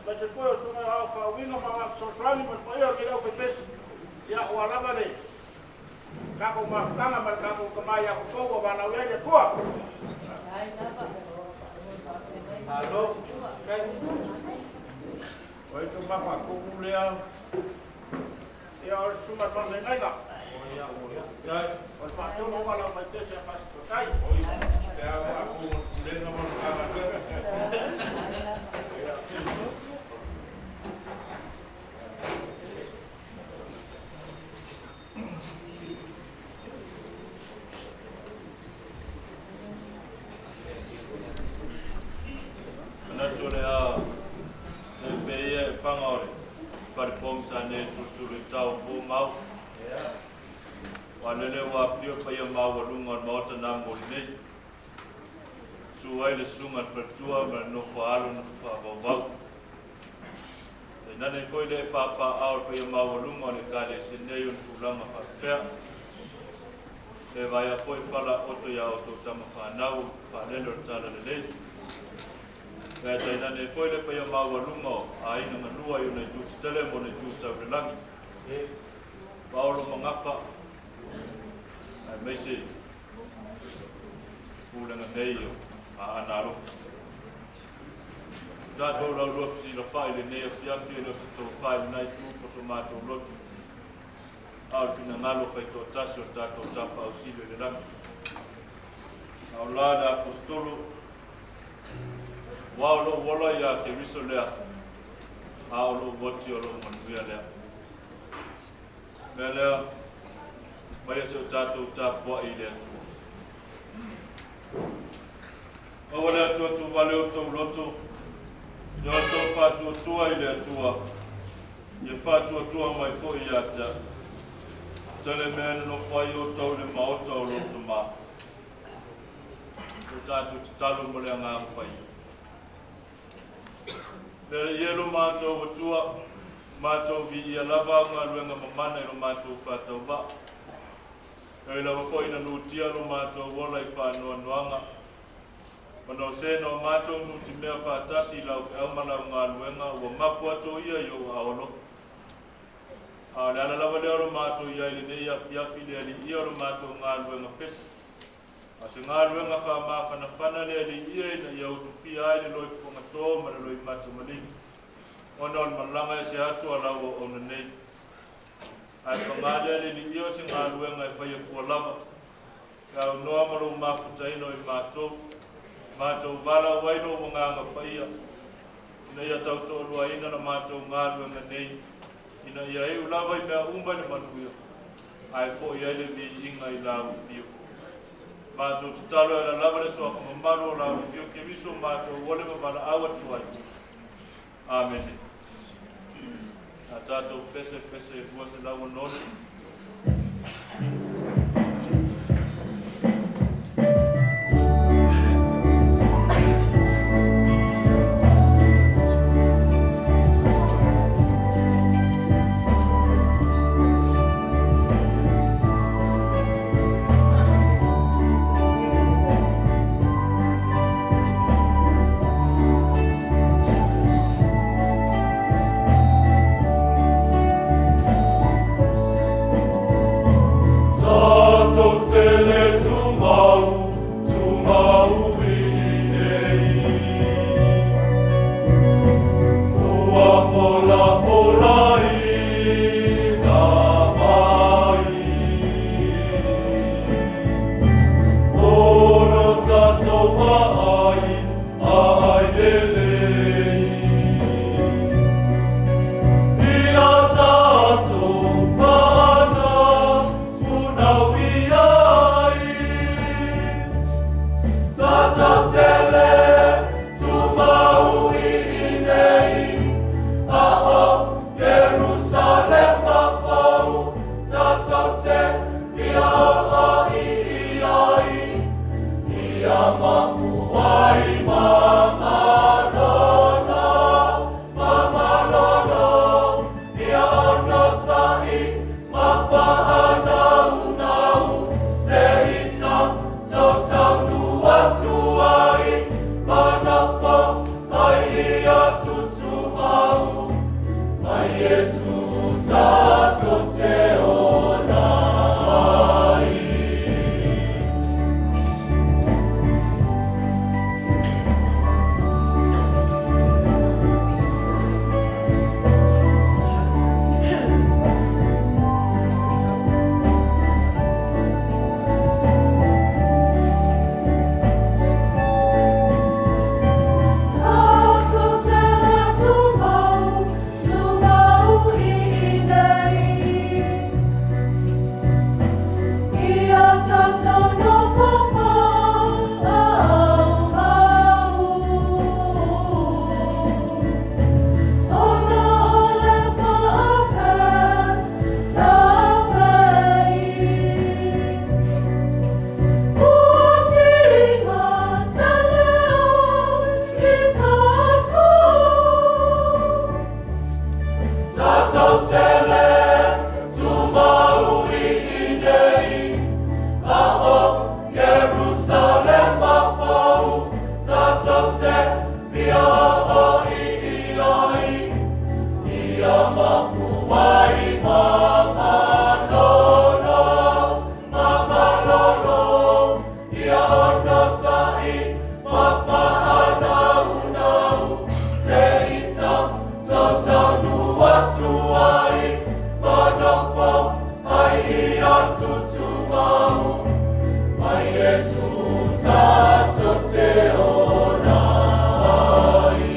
ma te koe o sunga hao whauinga ma ngā sosoani ma te paia o ke leo pepesi. Ya, ua lava le, ka ko mawhakanga ma ka ko kamai a ko ua whanau ia le kua. Alo. O e tu mafa kuku lea. Ia o le suma le ngaiga. Ia. O le whātonu o lau mai tese a whasitotai. Te au a ku lenga mo le kanga. Manatu le a le peia e panga o le whare pongsa ne tuturu i tau pō mau. Aua lele ua afifio paia maualuga o le Maota na moli nei. Susu ai le susuga i le faletua ma le nofo a alo na faavauvau. Tainane foi le papaaao o le paia maualuga o le Ekalesia nei ona tulaga faapea. Le vaea foi falaooto iā outou tama fanau faalele o le talalelei. Ae tainane foi le paia maualuga o aiga galua i ona itu tetele ma ona itu tau i le lagi. Paolo Magafa, aemaise pulega nei o Aana Alofi. Tatou laulua fesilafai i lenei afiafi e le o se tofa i lena itu po o so matou loto, a o le finagalo faitoatasi o le tatou Tapaau Sili i le lagi. A o la le Aposetolo, ua o lou ola iā Keriso lea, a o lou oti o lou manuia lea. Mea lea, maia se o tatou tapuai i le Atua. Aua le Atua tuvale o tou loto, ia outou faatuatua i le Atua, ia faatuatua mai foi ia te au. Tele mea na nofo ai outou i le maota o lou tamā. O tatou tatalo mo le agaga paia. Le ia lo matou Atua, matou viia lava au galuega mamana i lo matou faatauvaa. E ui lava foi ina lutia lo matou ola i faanoanoaga, ona o se na o matou nutimea faatasi i lau feau ma lau galuega ua mapu atu ia i ou aao alofa. A o le ala lava lea o lo matou iai lenei afiafi le Alii ia o lo matou galuega pesi. A o se galuega faamafanafana le Alii ia ina ia utufia ai le loi fofogatō ma le loi matamaligi, ona o le malaga ese atu a lau auauna nei. Ae paga lea le Alii ia o se galuega e faia fua lava, e aunoa ma lou mafutaina o i matou, matou valaau ai lou agaga paia, ina ia tautoaluaina la matou galuega nei, ina ia iu lava i mea uma i le manuia, ae foi ai le viiga i lau afio. Matou tatalo e ala lava le suafa mamalu o lau afio Keriso matou ole ma valaau atu ai. Amene. A tatou pese pese 206. Tatou tele tumau, tumau i nei. Ua fola fola i na mai. Ono tatou ai, ai lelei. Ia tatou whana unau i ai. Tatou tele tumau i nei. A o Jerusalema fou. Tatou te fia o i ai. Ia mapuai mamalolo, mamalolo. Ia ono sa'i ma whaanaunau. Se i tatou taunu atu ai. Manafa ai ia tutumau. Mai Iesu tatou te ola ai. Tatou tele tumau, tumau i nei. ai, Manafo ai ia tutumau, Mai Iesu tatou te ola ai.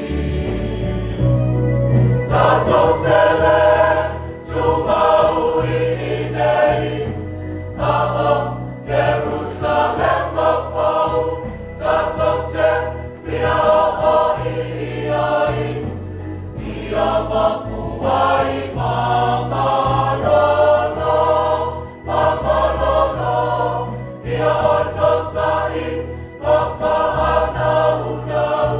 Tatou te le tumau i inei, A o Ierusalema fou, Tatou te fia o i ai, Ia mapu ai ma malolo, ma malolo, Ia onosai ma faanaunau,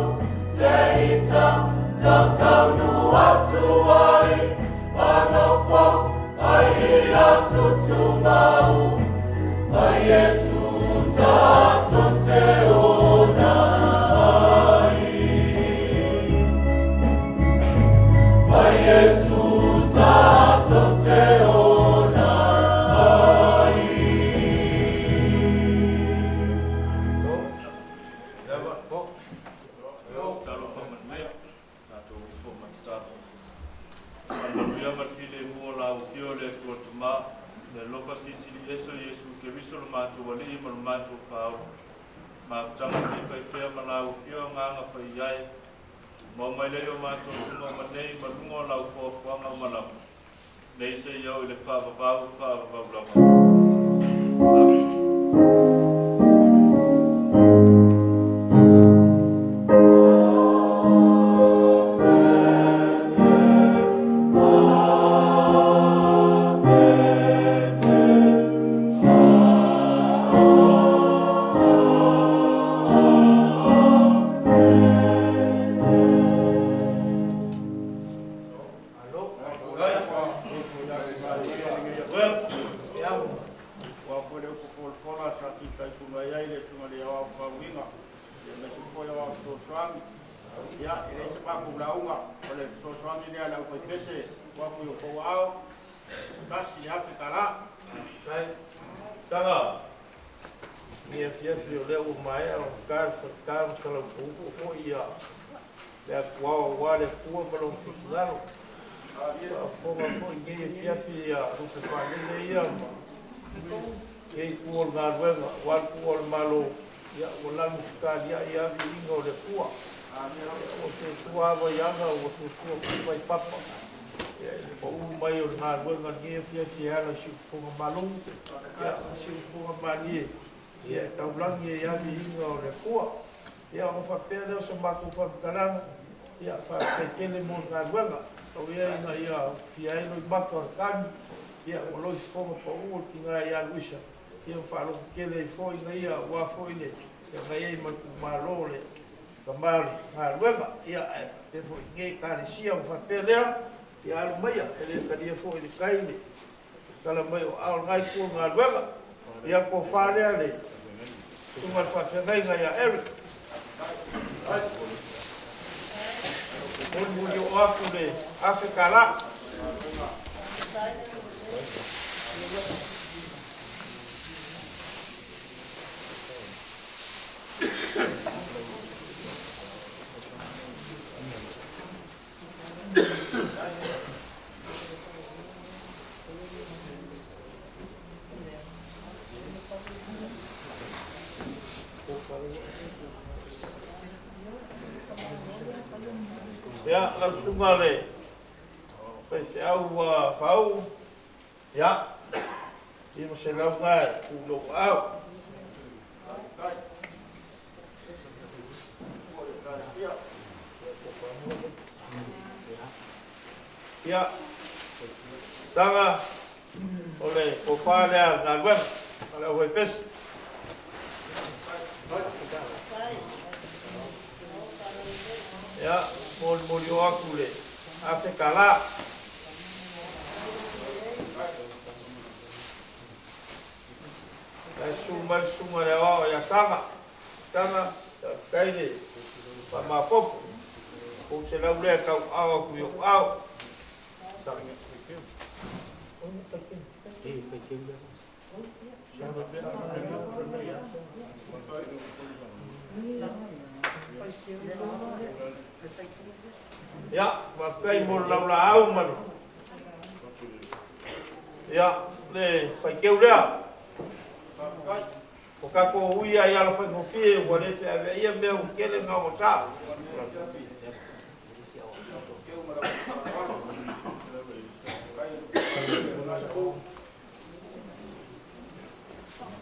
Se i tautaunuu atu ai, Ma nofo ai ia tutumau, Ma Iesu tatou te ola ai. Ma Iesu tatou te ola ai. Leva. Talofa manuia, tatou ifo ma tatalo. Manuia ma le filemu o lau Afio le Atua Tamā, le alofa silisili ese o Iesu Keriso lo matou Alii ma lo matou Faaola. Mafutaga lenei fai pea ma lau Afio Agaga Paia e, tumau mai lea i o matou luga ma nei ma luga o lau foafoaga ma lau, nei seia oo i le faavavau, faavavau lava. Amene. Well, ua foi le upu folafola sa fitaituga mai ai le susuga i le Aoao Faauuina aemaise foi o aoao fesoasoani. Ia, e leai se matou lauga, o le fesoasoani lea a le aufaipese tuu atu i outou aao, $1,000. Taga, ni afiafi o lea ua maea ona ta le faleta ma salaupoupo foi ia le atuao aua le Atua ma lona finagalo. Faafofoga foi i lenei afiafi ia lupe faalele ia ma lenei itu o le galuega aua le tuua o le Malo, ia ua lanu fetaliai lava viiga o le Atua. Ua suasua lava i aga ua suasua foi vaipapa. Ia i le pau mai o le galuega i lenei afiafi e ala i siufofoga malu, ia ma siufofoga malie, ia e taulagi ai lava viiga o le Atua. Ia ona faapea lea o se matou faamatalaga, ia faafetai tele mo le galuega. Tau ia ina ia fia ai loimata o le tagi, ia ua loifofoga pau o le tina ia Luisa, ia ma faalototele ai foi ina ia aua foi le feagai ai ma le itumalo o le tama o le galuega. Ia ae faapea foi i lenei Ekalesia ona faapea lea, ia alu maia, e le talia foi e le tai le tala mai o aao o lena itu o le galuega. Ia tofa lea le susuga i le faafeagaiga ia Eric. Mulimuli oo atu le $1,000. Ia, lau susuga le faifeau Fauu, ia, 500 na e tuu i lou aao. Ia, taga o le tofa lea a le galuega a le aufaipese. Ia, molimoli oo atu le $1,000. Ae susu mai le susuga i le aoao ia Saga. Taga, faafetai le faamaopoopo. 300 lea e tauaao atu i ou aao. Ia, faafetai mo le laulaau ma le Ia, le faiteu lea. O tatou ui ai ala faigofie ua le feaveaia mea ua tele ma augata.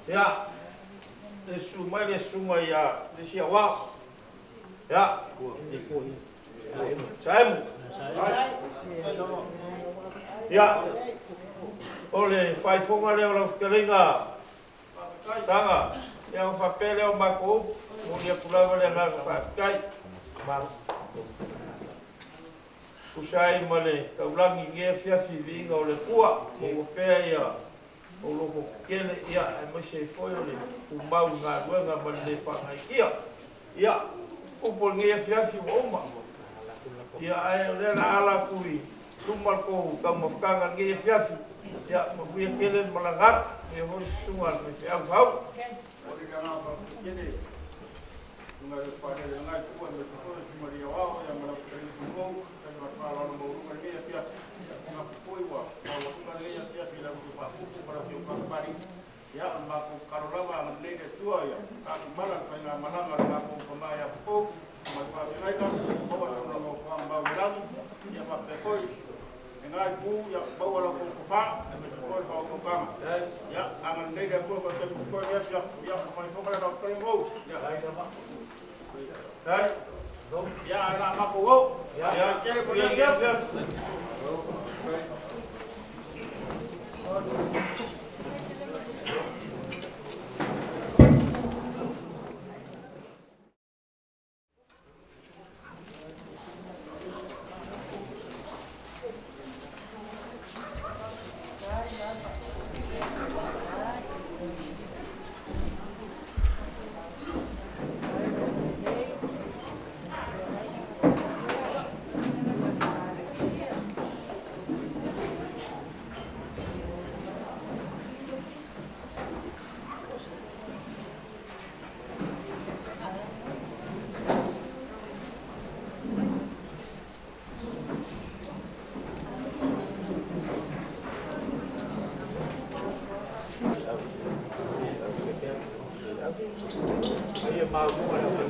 Ia, le susu mai le susuga ia le isi aoao. Ia, Saemu. Ia, o le faaifoga lea o lau fetalaiga Taga, ia ona faapea lea o matou upu, momoli atu lava le agaga faafetai. Tusa ai ma le taulagi i lenei afiafi i viiga o le Atua, maua pea ia ou loto tetele, ia, aemaise ai foi o le tumau i galuega ma le le faagaitia. Ia, upu o lenei afiafi ua uma. Ia, ae o lea o le a ala atu i luma le tou taumafataga i lenei afiafi. Ia, manuia tele le malaga atu. Manuia foi le susuga a le faifeau faauu. Ia, o le matou tatalo lava, agalelei le Atua ia tatou mala le faigamalaga a le matou tama ia Popou ma le faafeagaiga, maua sona nofoaga mau i le lagi, ia faapea foi lena itu, ia maua la outou tofa aemaise foi le faautautaga. Ia, agalelei le Atua faataimi totoe lea afiafi. Ia, o mai foka le lau fetalaiga Mauu. Ia, ia, ae o le a matou o. Ia, Faafetai tele mo manuia lenei lenei afiafi. afiafi.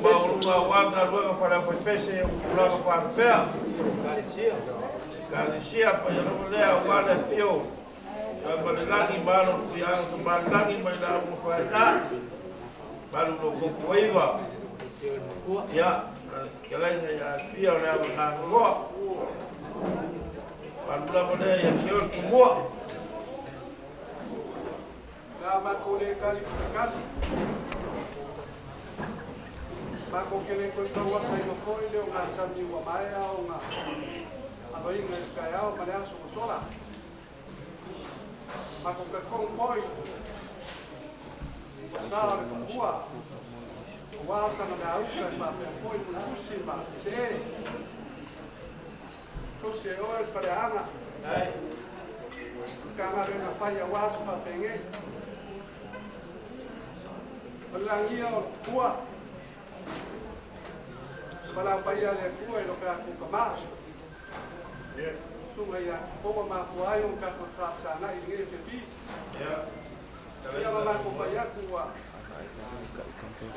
Maualuga aua galuega faale-aufaipese o tulaga faalupea. Ekalesia paia lava lea aua le afio o Taimalelagi ma alo o Tuiaga Tamalelagi mai Lauga Faeta, 829. Ia, le fetalaiga ia Alfia o le ava ganofoa. Malu lava lea ia te oe le Tumua. Le a matou le tali kali. Matou ke le toe tauasaina foi le ogasami ua maea ona aloina i le taeao ma le aso ua sola. Matou talitonu foi ua sa o le tupua aua sana meauta e faapea foi mulimusi ma see. Tosi e oe le faleaana. O le Matagaluega fai aua aso faapenei. O le lagia o le tupua. Valaau paia a le Atua i lo tatou tama. Susuga ia Poua mafua ai ona tatou faafesagai i lenei afiafi. Ia ma matou fai atu ua e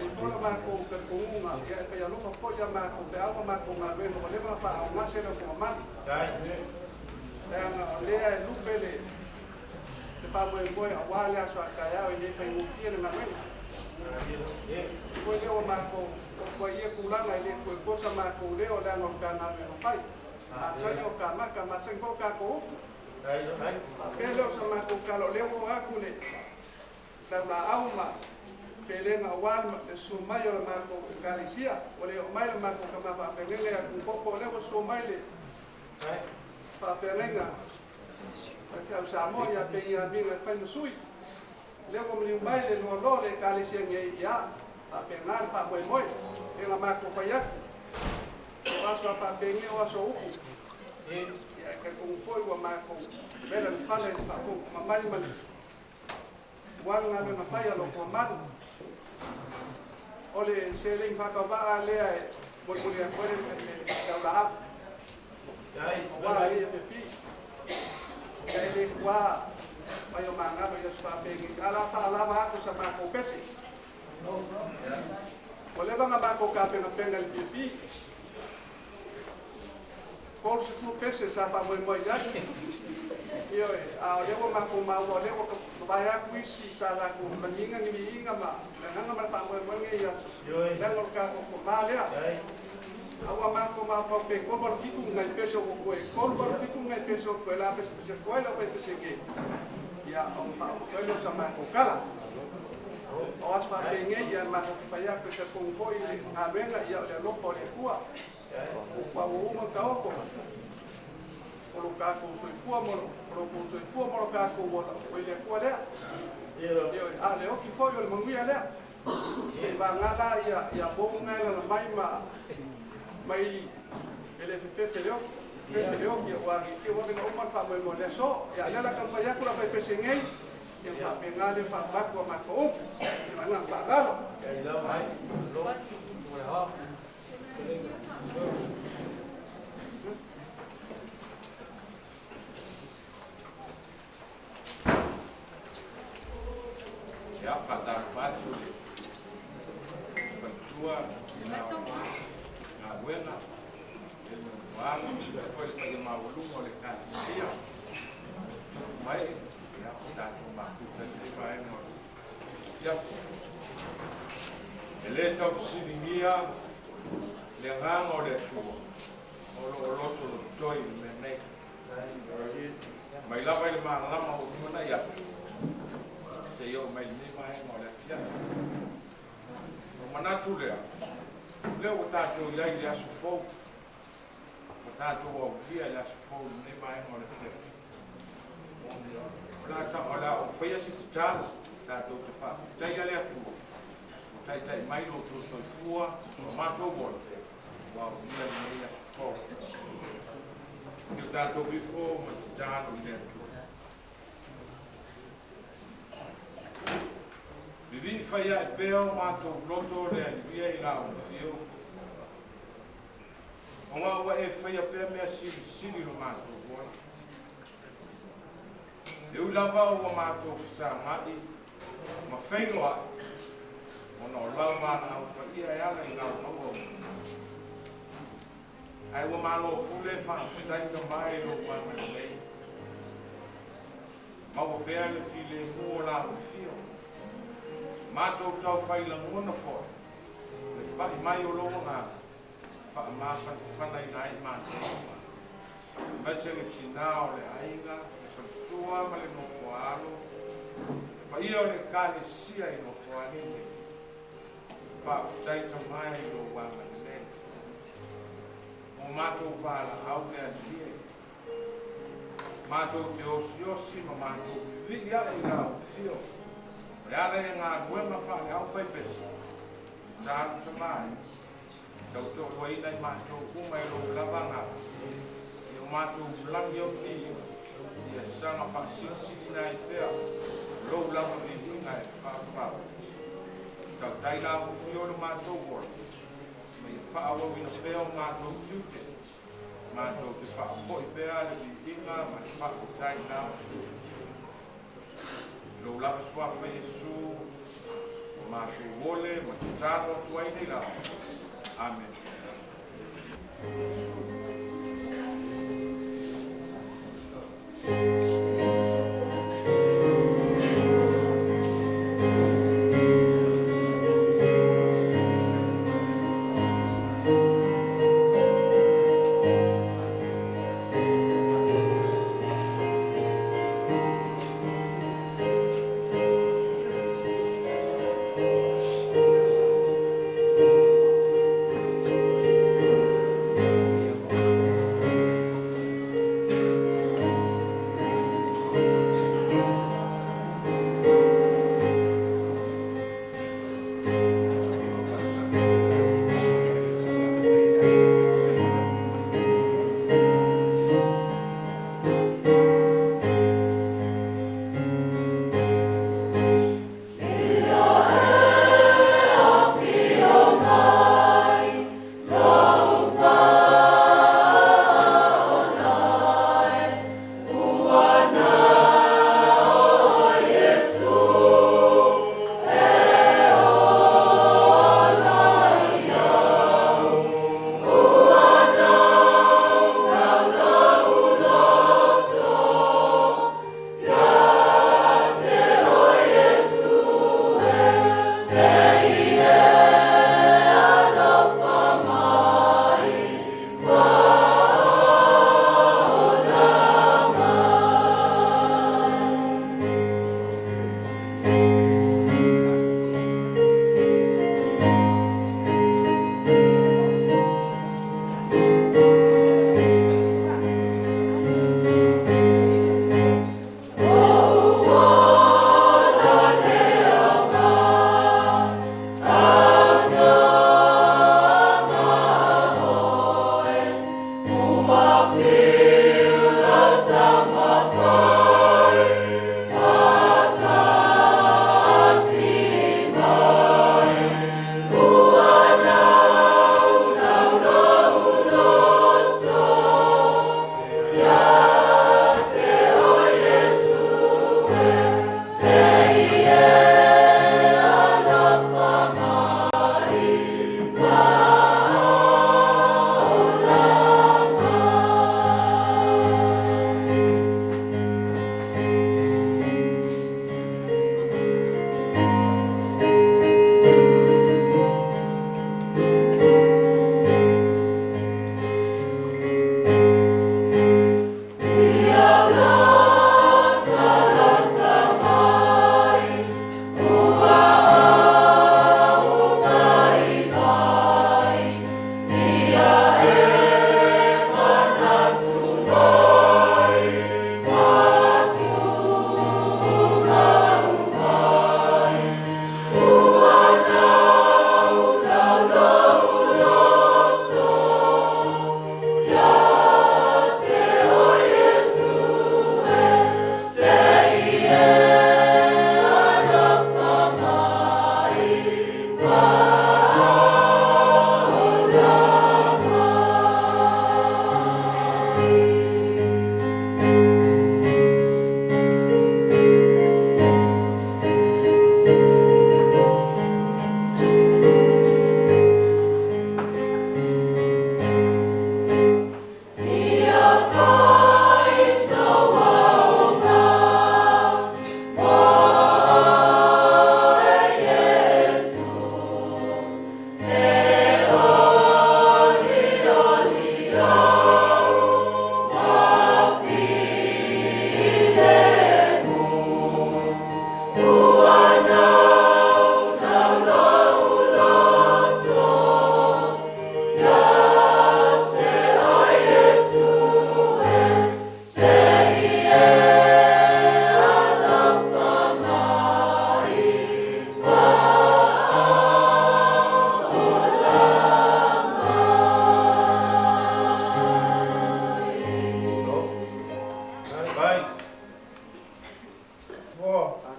i foi la matou talitonuga, ia e fai alofa foi a matou feau ma matou galuega ua leva ona faaaogase le automamanu. Leaga o lea e lupe le faamoemoe aua le aso a taeao e le faigofie le galuega. Foi lea ua matou oo ai i ia tulaga e le toe toa sa matou leo leaga o le Matagaluega fai. Masani o kamaka, masani foi o tatou upu. Faapea lea o sa matou tala o lea ua oo atu le taulaau ma pelega aua le susu mai o le matou Ekalesia. Ua le oo mai le matou tama faafeagaiga ia Tupopo, o lea ua susu mai le faafeagaiga a le Feau Samoa ia Peniamina e fai ma sui. O lea ua maliu mai le loaloa o le Ekalesia nei, ia faapena le faamoemoe. E na matou fai atu, o aso a faapenei o aso upu. Ia e talitonu foi ua matou vela le fale i le faafogafoga mai ma le uaga galuega fai a lo Toamanu. O le seleni faatauvaa lea e molimoli atu ai le taulaau. Aua e fefi. Ia e le tua mai o magalo i aso faapegei a la faalava atu sa makou pese. Ua leva na makou tapenapenai le pipi 30 pese sa faamoemoe i ai. Ioe, a o lea ua matou maua o lea ua mavae atu isi sa latou maniga ni viiga ma le agaga ma le faamoemoega i aso leaga o le tatou tomā lea. A ua matou mafaufau pe 387 ni nai pese o totoe, 387 ni nai pese o totoe o le a pesepese atu ai le aufaipese nei, ia ona faaoo atu ai lea o sa matou tala. O aso faapenei, ia matou te fai atu e talitonu foi i le galuega, ia o le alofa o le Atua. Ua uma ona taoto o lo tatou soifua ma lo tou soifua ma lo tatou ola, ua i le Atua lea. Ioe, a o le oti foi o le manuia lea. Seiavagana la ia pou na e alaala mai ma mai e le fefefe le oti, fefe le oti, aua ne i te i ua ave na uma le faamoemoe o le aso. Ia, o lea o le a taumafai atu le aufaipese nei, ia ona faapena lea ona faaavatu a matou upu. Ma le agaga faaaloalo. Ia, faatalofa atu i le faletua i na o galuega, le nofoaga, faapea foi le paia maualuga o le Ekalesia, tupu ma ee, ia, o tatou mafuta i lenei vaega o le afiafi. E le tau fesiligia le agaga o le Atua o lo o lotolotoi i le mea nei. Mai lava i le malama ua lumanai atu, seia oo mai i lenei vaega o le afiafi. Ona manatu lea, o lea ua tatou i ai i le aso fou, ua tatou aulia i le aso fou i lenei vaega o le afiafi. O le a ou faia se tatalo, tatou te faafetaia le Atua ua taitai mai lo outou soifua ma matou ola ua aulia lenei aso fou. I o tatou ifo ma tatalo i le Atua. Vivii fai ae pea o matou loto le Alii i la ou afio, aua ua e faia pea mea silisili i lo matou ola. E ui lava ua matou fesagai ma feiloai, ona o lau valaau paia e ala i lau auauna. Ae ua malo pule faafetai tama e lou agalelei. Maua pea le filemu o la afio. Matou taufai lagona foi le pai mai o lou agaga faamafanafanaina ai matou uma, aemaise le tinā o le aiga, le faletua ma le nofoaalo, le paia o le Ekalesia i Nofoalii nei. Faafetai tama e i lou agalelei. Mo matou valaau le Alii e. Matou te osiosi ma matou vivii ae i la afio e ala i galuega faale-aufaipese, tatalo tama e. Tautoaluaina i matou uma e lou lava agaga, i o matou lagi o viiga, ia saga faasilisiliina ai pea lou lava viiga e faavavau. Tautai la ua fio lo matou ola, ma ia faaauauina pea o matou tiute, matou te faafoi pea le viiga ma le faafetai i la afio. I lou lava suafa Iesu, ua matou ole ma tatalo atu ai nei lava. Amene.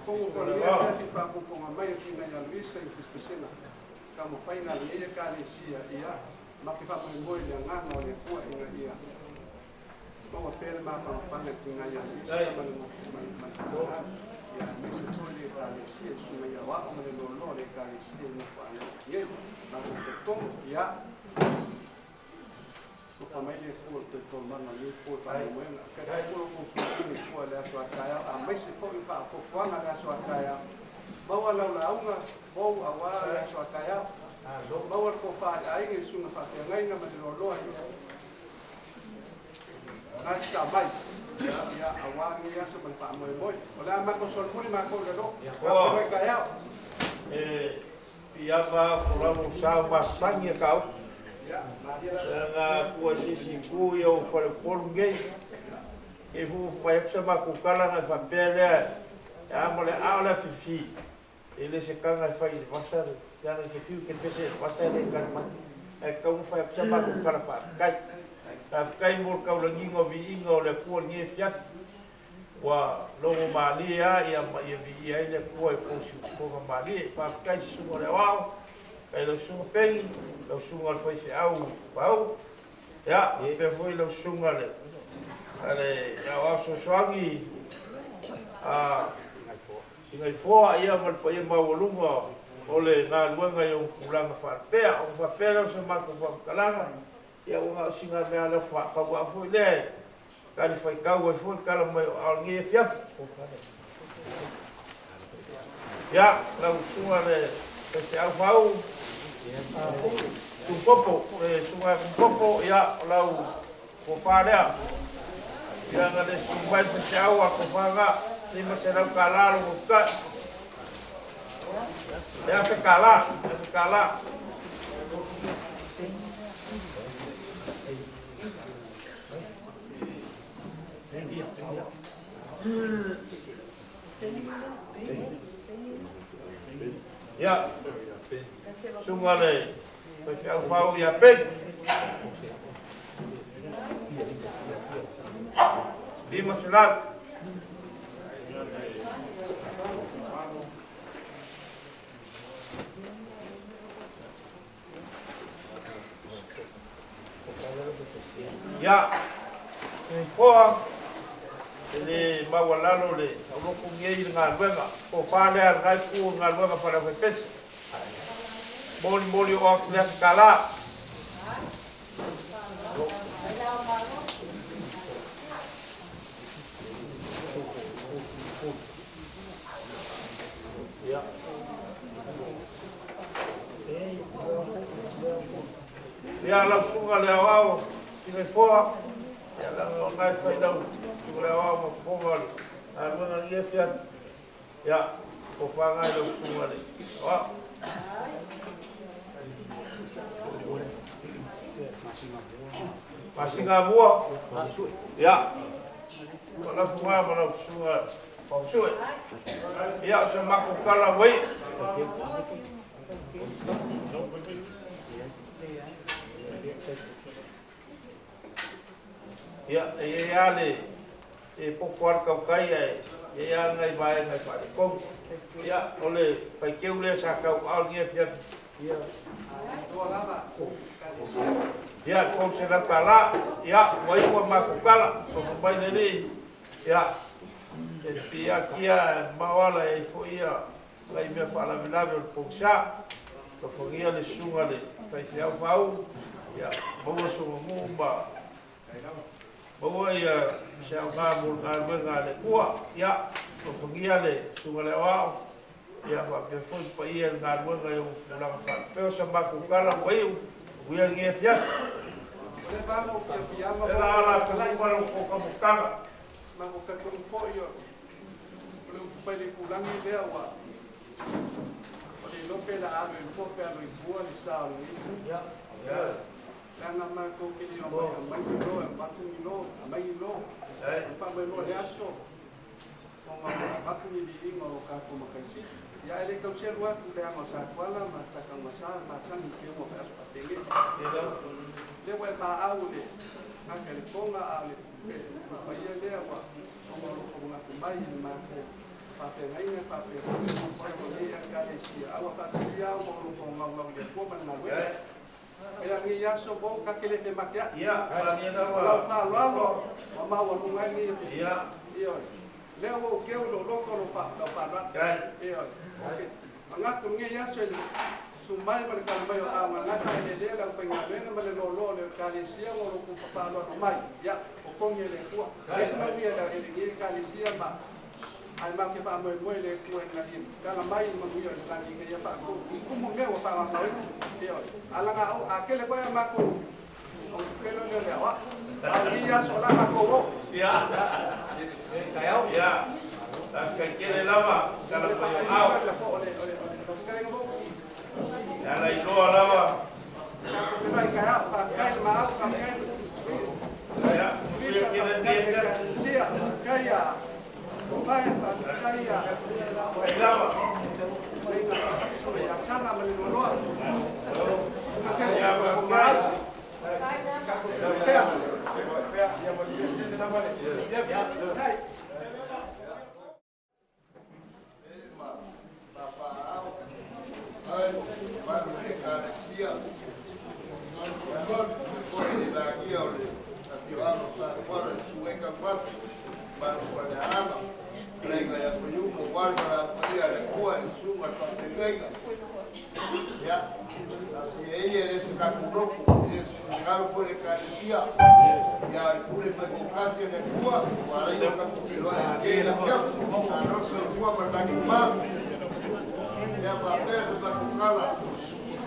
Talitonu foi lenei afiafi i faafogafoga mai a suiga ia Luisa i pesepesega taumafaiga a lenei Ekalesia ia ma te faamoemoe i le agaga o le Atua ina ia maua pea le mafanafana i suiga ia Luisa ma le ma le ma le ia aemaise foi le Ekalesia i suiga ia Aoao ma le loaloa o le Ekalesia i nofoaga nei. Matou talitonu ia Alofa mai le Atua i le toe taualamaga o lenei po i faamoemoega. Taitai foi lo outou filifili i fua i le aso a taeao, aemaise foi o faafoafoaga i le aso a taeao. Maua lau lauga fou aua le aso a taeao. Maua le tofa i le aiga i susuga faafeagaiga ma le loaloa i Gasa mai. Ia, aua lenei aso ma le faamoemoe. O le a matou solomuli matou i lalo. Tatou i taeao. E piiama ko lalo sa masangi e kau. Leaga kua se isi itu ia o faleupolu nei. E fuafu mai atu sa matou tala ona faapea lea, e a ma le a o le afifi, e le se taga e fai i le vasa le, leaga e te fiu e te pese i le vasa e le tali mai. Ae tatau ona fai atu sa matou tala faafetai. Faafetai mo le taulagiga o viiga o le Atua i lenei afiafi. Ua logo malie lava ia ma ia viia ai le Atua i tou siufofoga malie. Faafetai i susuga o le aoao, faafetai i lau susuga Peni, lau susuga i le faifeau Pau, ia, faapea foi lau susuga i le aoao fesoasoani a Singaifoa, ia ma le paia maualuga o le galuega i ona tulaga faalupea. Ona faapea lea o se matou faamatalaga, ia ua na o sina mea lea faatauaa foi lea e talifuaitau ai foi le tala mai o aao i lenei afiafi. Ia, lau susuga i le faifeau Fau Tupopo, le susuga ia Tupopo, ia, o lau tofa lea. Ia, na le susu mai le faifeau a tofa na, $500 lou utai. E $1,000, $1,000. Ia, susuga le faifeau Fau ia Peni. 500. Ia, Foa, e le maualalo le aulotu nei i le galuega, tofa lea a lena itu o le galuega faaleaufaipese. Molimoli oo atu le $1,000. Ia, lau susuga i le aoao Singaifoa, ia, leaga o lena e fai lau susuga i le aoao ma fofoga o le galuega i lenei afiafi. Ia, tofa lena i lau susuga i le aoao. Masina mua, ia, ua lafu lena ma lau susuga Fausue. Ia, o se matou tala ua iu. Ia, e i ai lava le, e poto lava le tautai ae i ai lava nai vaega e faaletonu. Ia, o le faiteu lea sa tauaao i lenei afiafi. Ia, $300. Ia, ua iu a matou tala. Tofa mai le alii. Ia, e piakia e mamao ala e ai foi ia nai mea faalavelave o le pogisa. Tofagia le susuga i le faifeau Fau, ia, maua sona nuu ma maua ia se aoga mo le galuega a le Atua. Ia, tofagia le susuga i le aoao, ia faapea foi le paia i le galuega i ona tulaga faalupea. O sa matou tala ua iu, manuia lenei afiafi. E la ala atu uma lau tokamutaga. Matou talitonu foi o le upu fai le itulagi lea ua o le iloa pe la alu i luma pe alu i tua le sa o lenei itu. Leaga matou te le omai aumai ni lo, avatu ni lo, aumai ni lo. O le faamoemoe o le aso, ona ua avatu ni liiga o lo tatou matai sili. Ia ae le tau selu atu leaga o Satuala ma Sataugasa masani i feuga o aso faapenei. Lea ua e paau i le gata i le toga a o le paia lea ua ona o lo o manatu mai i le matou Faafeagaiga faapea foi le nofo ai o lenei Ekalesia, a ua faasilia au ma o lou gaugau i le Atua ma le galuega. Ia lenei aso mo ka ke le fematea'i. Ia, malie lava. O lau faaaloalo ua maualuga ai lenei afiafi. Ia. Ioe. Lea ua ou keu i lou loto o lou faaaloalo. Ioe. Manatu lenei aso i le susu mai ma le tala mai o aao gagata e lelea le aufaigaluega ma le loaloa o le Ekalesia ma lou faaaloalo mai. Ia, totogi e le Atua. Leai se manuia i lenei Ekalesia ma ae matou te faamoemoe i le Atua ina ia tala mai le manuia o le lagi ina ia faatumu mea ua faamamaluina. Ioe. Alaga a tele foi a matou o kelo lea o le aoao. A o lenei aso o le a matou o. Ia. Ia. Faafetai tele lava, tala mai o ao. E ala iloa lava. Ia, manuia tele lenei afiafi. Ai lava. Ia, faafetai. Ai, malu le Ekalesia, foi le lagia o le afioaga o Satuala le Susuga Masi, malu Faleaana, Leiga ia Faiumu, aua le valaaupaia a le Atua i le susuga i le faafeagaiga. Ia, talosia ia e le se tatou lotu, e le se finagalo foi le Ekalesia, ia le pule faitoatasi a le Atua, ua ala ai ona tatou feiloai i lenei afiafi. Malo le soifua ma le lagi mama. Ia faapea se tatou tala,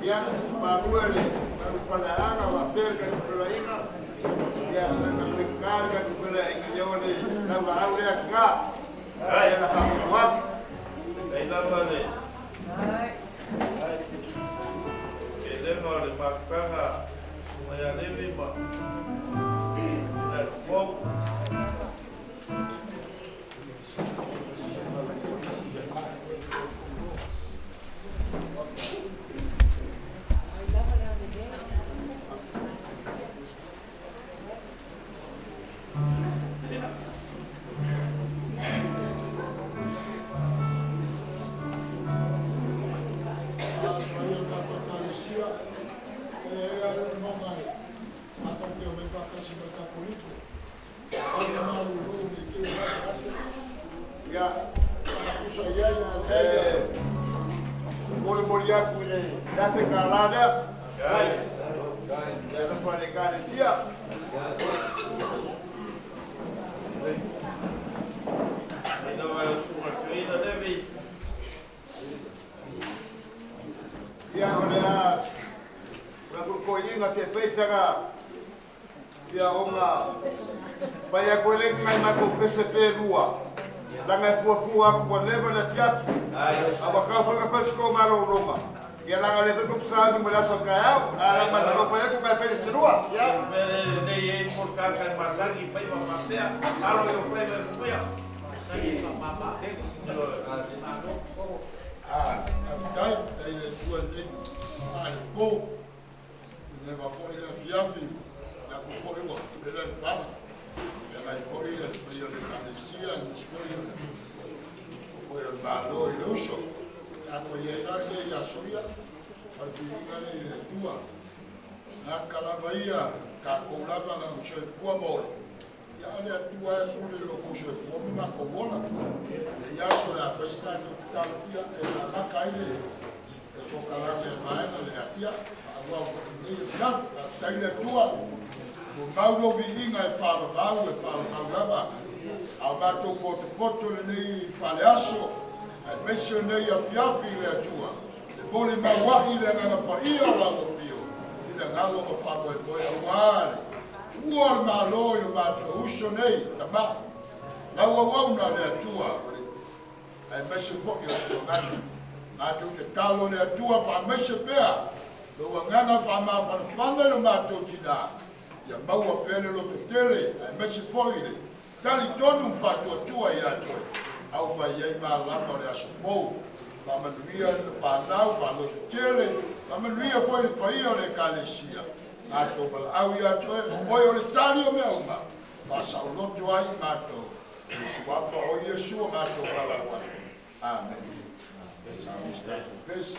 ia malue le malu faleaana faapea le tatou feiloaiga, ia na faigata le tatou feiloaiga, ia o le laulaau lea tina, ia na faamoso atu. Ai lava le kelega o le mafutaga susuga ia Levi ma ina Tumou. Mai o le tatou Ekalesia, e ai lava le lagona e matou te omai faatasi ma le Katoliko. Afai na malolo ne i te i ua ase atu. Ia, tusa i ai a leai. E molimoli atu i le $1,000 lea. Ia alofa le Ekalesia. Ai lava le susuga i le toeaina Levi. Ia, o le a o le toeaina te peisaga ia ona pai atu e le nai matou pese pe lua. Langa e fuafua atu ua leva le afiafi. A ua kau foi ka pese ko malologa. Ia langa le foi ko sauni mo le aso taeao. A la matou pai atu kai pese te lua. Ia. Mele lenei ei mo le kaka e matagi fai ma mapea. Alo i o fai ma puia. Ah, faafetai, tai le Atua i lenei faalepo. I le foi le afiafi, le aku foi ua pele le pala. Feagai foi le paia o le Ekalesia, aemaise foi o le foi o le Malo i le uso. Tatou i ai la lenei aso ia, o le viiga lea i le Atua. Gata lava ia, tatou lava na o soifua ma ola. Ia o le Atua e pule i lo tou soifua ma matou ola. E ia aso le a fai se tatou tatalo ia, e amata ai le polokalame a le vaega lea. Ia, faaauau foi lenei afiafi. Faafetai le Atua. Ua mau lou viiga e faavavau, e faavavau lava. A o matou potopoto lenei faaleaso, aemaise lenei afiafi i le Atua. E molimauai le agaga paia o lau afio, i le agaga ma faamoemoe aua le ua o le Malo i lo matou uso nei, tama. Lau auauna le Atua, o le aemaise foi o le tuagana. Matou te talo le Atua faamaise pea, lou agaga faamafanafana i lo matou tina, ia maua pea le loto tele, aemaise foi le talitonu ma faatuatua ia te oe, au mai ai malama o le aso fou. Faamanuia le fanau, faaloto tele, faamanuia foi le paia o le Ekalesia. Matou valaau ia te oe, o oe o le tali o mea uma, faasaoloto ai matou. I le suafa o Iesu o matou valaau ai. Amene. Saunis tatou pese.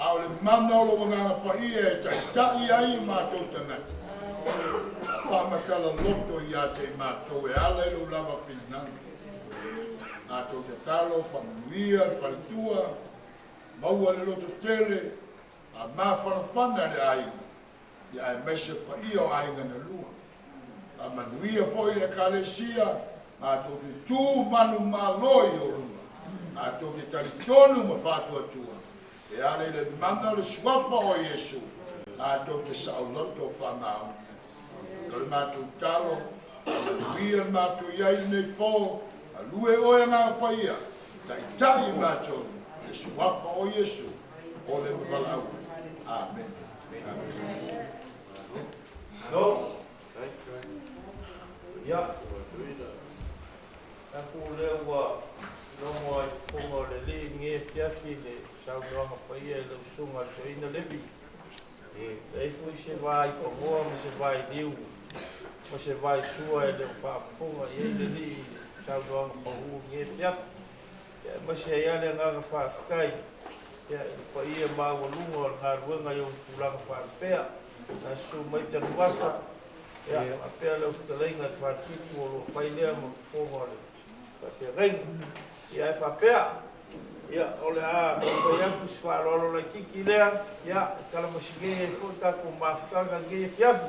A o le mana o lou Agaga Paia e taʻitaʻi ai o matou tagata, faamatala loto ia te i matou e ala i lou lava finagalo. Matou tatalo faamanuia le faletua, maua le loto tele, a mafanafana le aiga, ia aemaise paia o aiga na lua. Faamanuia foi le Ekalesia. Matou te tu manumalo i ou luma, matou te talitonu ma faatuatua, e ala i le mana o le suafa o Iesu, matou te saoloto faamaoni ai. O le matou talo, manuia le matou i ai lenei po, alue oe Agaga Paia, taitai i matou i le suafa o Iesu, o le valaau ai. Amen. Amen. No. Ia. Taku lea ua logo ai fofoga o le Alii lenei afiafi i le saunoaga paia i lau susuga le Toeaina Levi. E leai foi se va i pagoa ma se va i liu ma se va i sua e le o faafofoga i ai le Alii i le saunoaga pau lenei afiafi. Ia, aemaise ai lava le agaga faafetai ia, i le paia maualuga o le galuega i ona tulaga faalupea. Na susu mai Tanuvasa, ia, faapea lau fetalaiga i le Falefitu o lo o fai lea ma fofoga o le faafeagaiga. Ia, ae faapea, ia, o le a taumafai atu si faaaloalo laitiiti lea, ia, e talamasinei ai foi le tatou mafutaga i lenei afiafi.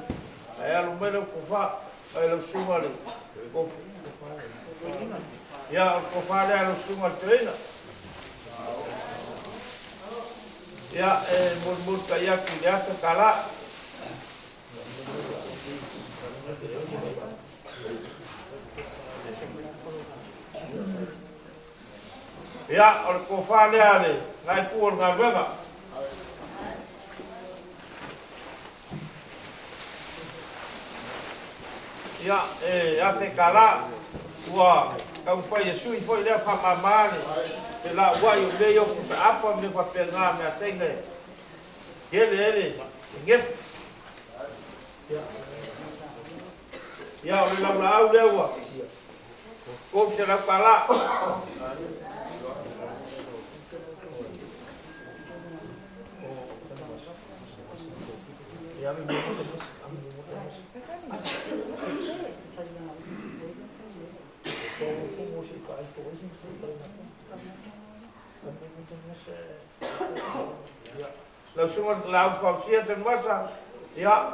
Ae alo mai lau tofa, ai lau susuga le ia, o le tofa lea lau susuga le toeaina. Ia, e molimoli tai atu i le $1,000. Ia, o le tofa lea le nai o le galuega. Ia, e $1,000 ua taumafai e sui foi lea faamama le lauai o mea i o pusa apa me faapena mea taiga e tele ai le gefu. Ia, o le laulaau lea ua $300. Ia, lau susuga lau fausia Tanuvasa, ia,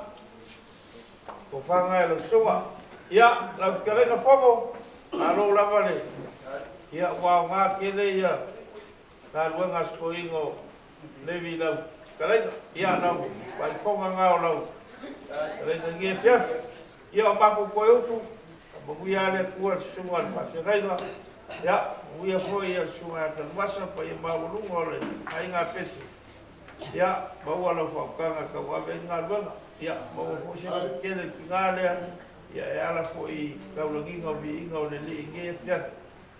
tofaga e lau susuga. Ia, lau fetalaiga Fogo, malo lava le, ia, ua aoga tele ia galuega a sitoiga o Levi lau fetalaiga. Ia, lau faifoga ngā o lau fetalaiga i lenei afiafi. Ia, o matou toe utu, manuia le Atua le susuga le faafeagaiga. Ia, manuia foi le susuga ia Tanuvasa, paia maualuga o le aiga pese. Ia, maua lau faautaga tauave ai le galuega. Ia, maua foi se tele i tina lea. Ia, e ala foi i taulagiga o viiga o le Alii i lenei afiafi.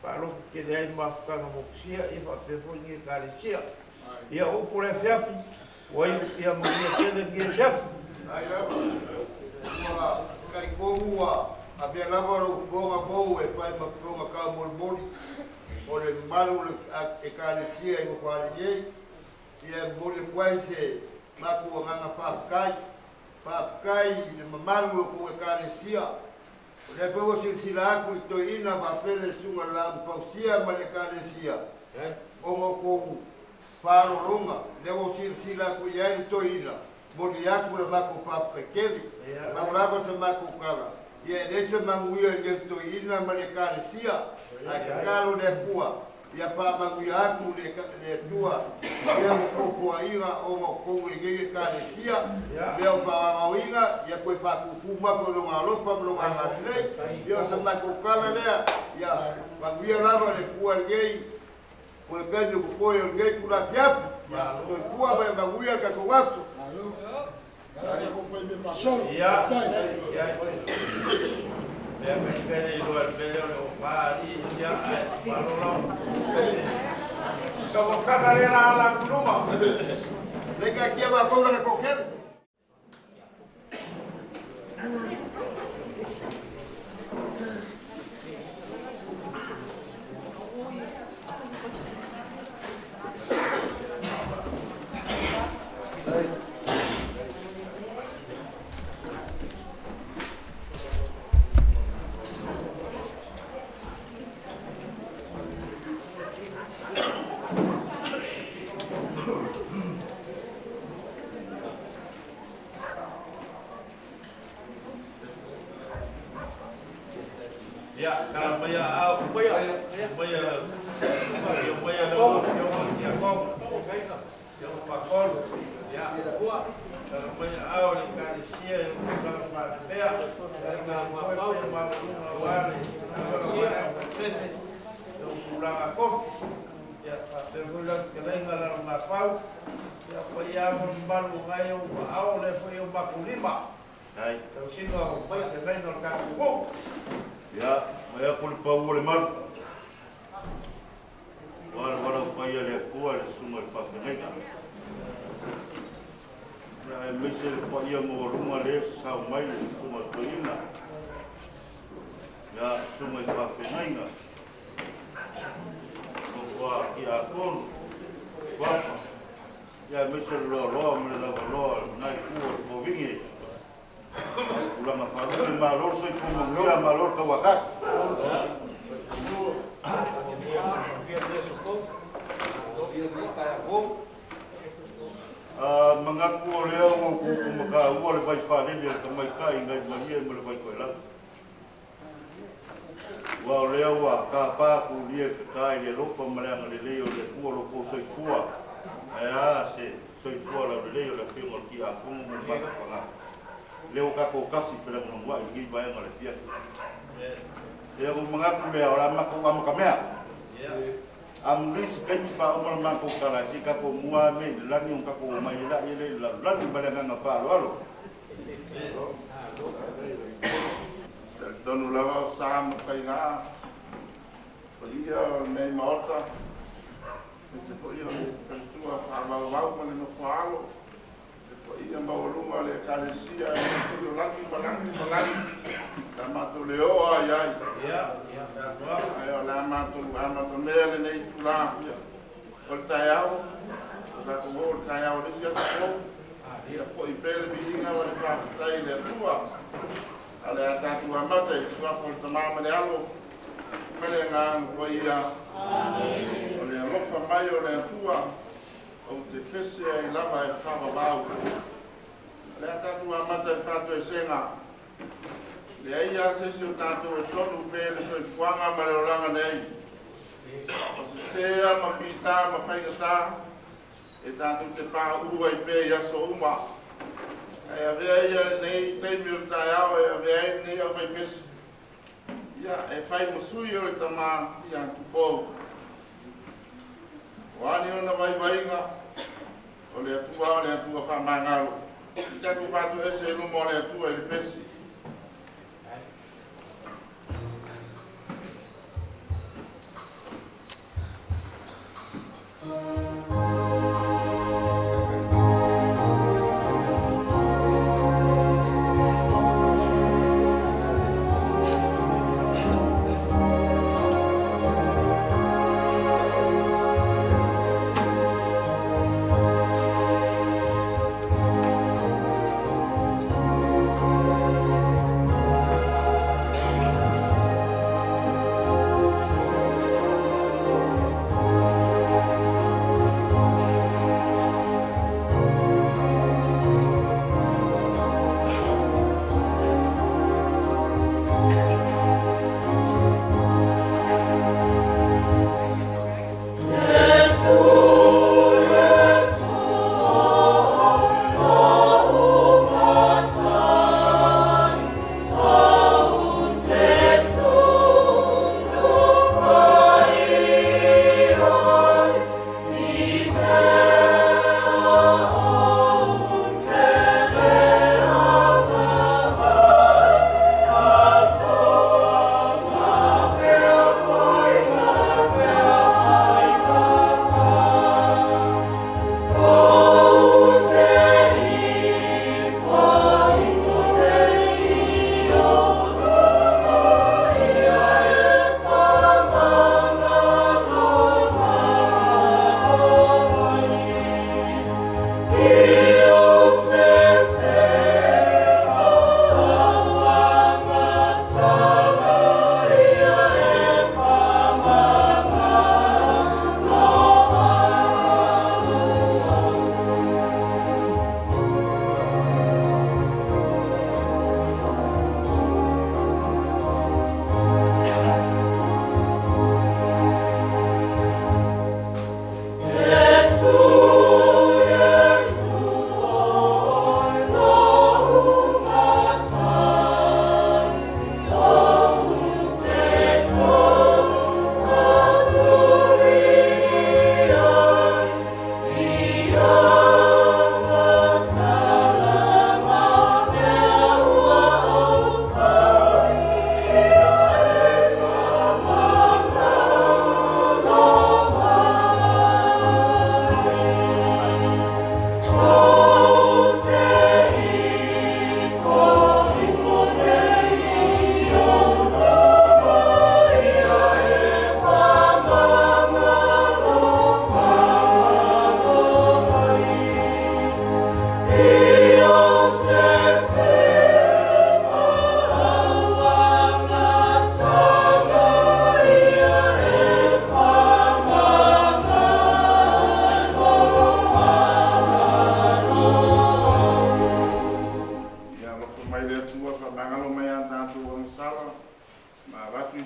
Faalogo tele ai mafutaga mokusia, ia faapea foi lenei ekalesia. Ia, o upu o le afiafi, ua iu ia manuia tele lenei afiafi. Ai lava, ua talitonu ua avea lava lou fofoga mou e fai ma fofoga taumolimoli o le mamalu o le ekalesia i Nofoalii nei. Ia e momoli atu ai se matou agaga faafetai. Faafetai i le mamalu o tou ekalesia. O lea foi ua silasila atu i toeaina faapea le susuga i le Laau Fausia ma le ekalesia ona o tou faalologa. Lea ua silasila atu i ai le toeaina, momoli atu le matou faafetai tele. Mau lava sa matou tala, ia e leai se manuia i le toeaina ma le ekalesia, ae tatalo le Atua ia faamanuia atu le Atua ia ua foafoaina ona o totonu i lenei ekalesia mea o faagaogaoina, ia toe faatutu matou i lona alofa ma lona agalelei. Ia o sa matou tala lea, ia manuia lava le Atua lenei o le taimi o totoe o lenei tulafiafi. Ia soifua ma ia manuia le tatou aso. Ia, ia, mea mai pele i loa le mea o le ofa ali, ia, ae, malo lava. Taumafaga lea la ala atu i luma. Le taatia matou lana toatele. Mai a au, mai a, mai a, mai a lau afioga i Tiakono, Tiakono Pakolo, ia, tala mai a au le ekalesia i le tulaga faalelea, foi paia maualuga aua le pese, le tulaga kofi, ia, faapea foi lau fetalaiga Lalomafau, ia, paia ma mamalu o nai ou aao, lea foi o matou lima, tausiga o faafeagaiga o le tatou nuu. Ia, mai aku le pau o le malu. Ua le wala upai le Atua le susuga i le faafeagaiga. Ia, aemaise le paia maualuga lea e sasao mai le susuga i toeaina. Ia, susuga i faafeagaiga. Nofo a tiakono, suafa. Ia, aemaise le loaloa ma le lavaloa o lena itu o le Kovige. Tulaga faalupe, malo le soifua manuia, malo le tauatai. Manatu o lea ua ou mataua le vai faalele a le tamaitai nai Malie ma le vai toelau. Ua o lea ua tapa tulia i tata i le alofa ma le agalelei o le Atua lo tou soifua. Ae a se soifua laulelei o le afioga o le tiakono ma le matou tagata. Lea ua tatou tasi felagolagoai i lenei vaega o le afiafi. Ia ua manatu lea o le a matou amatamea. Amuli se taimi faauma le matou tala se i tatou mua ane i le lagi ona tatou omai ai laia lea i le lalolagi ma le agaga faaaloalo. Talitonu lava o sa ma faiga paia o lenei Maota, aemaise foi o le faletua faavauvau ma le nofoaalo, le paia maualuga o le Ekalesia, aemaise foi o lagi ma lagi ma lagi, le a matou le oo lava i ai. Ae o le a matou amatamea lenei itula o le taeao, o tatou oo i le taeao o le isi aso fou, ia foi pea le viiga ma le faafetai i le Atua. A o le a tatou amata i le suafa o le Tama ma le Alo ma le Agaga Paia. O le alofa mai o le Atua, ou te pese ai lava e faavavau. O le a tatou amata i le faatoesega. Leai lava se isi o tatou e tonu pea le soifuaga ma le olaga nei. O sesē ma fita ma faigata e tatou te pauu ai pea i aso uma. Ae avea ia lenei taimi o le taeao e avea ai lenei aufaipese. Ia, e fai ma sui o le tama ia Tupou. O a ni ona vaivaiga, o le Atua o le Atua faamagalo. I tatou faatoese i luma o le Atua i le pese.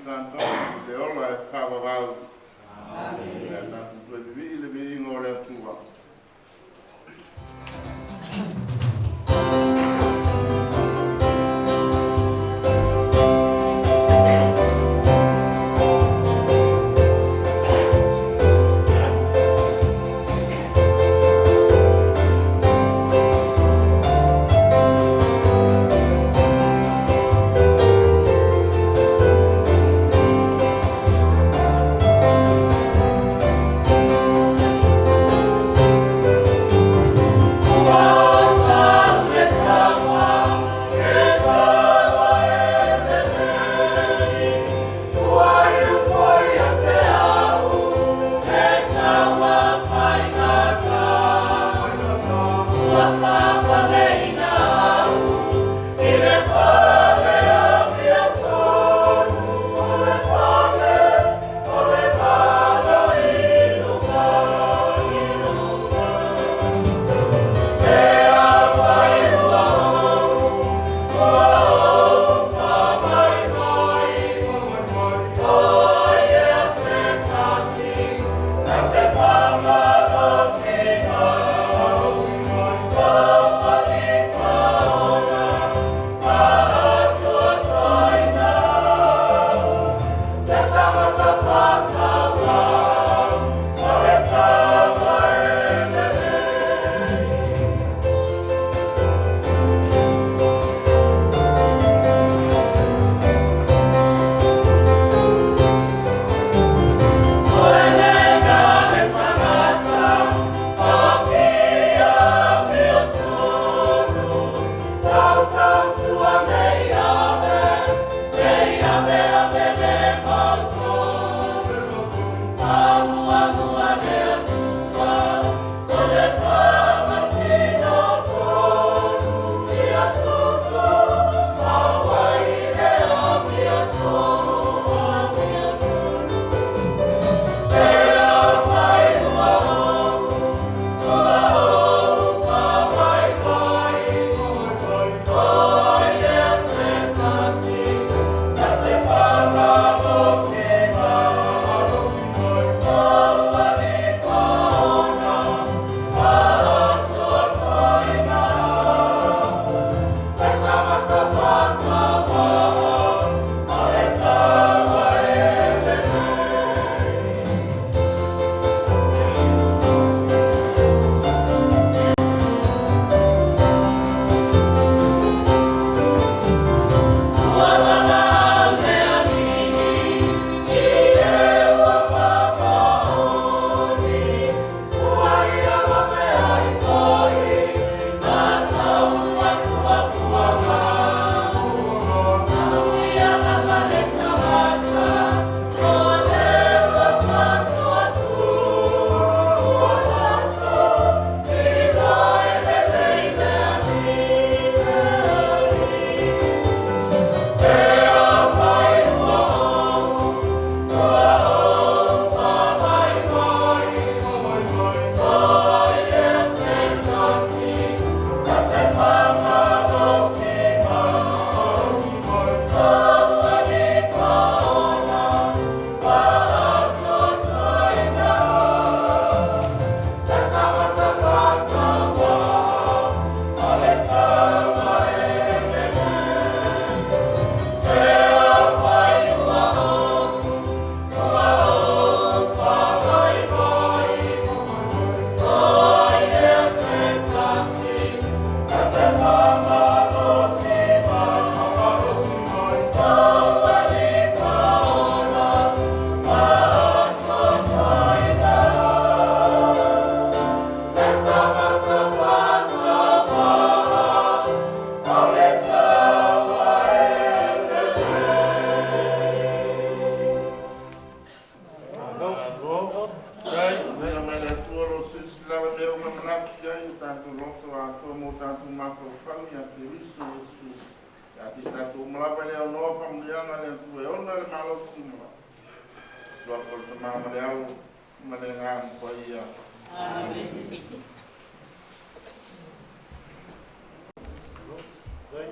tatou i le ola e faavavau. Amene. Le a tatou toe vivii le viiga o le Atua.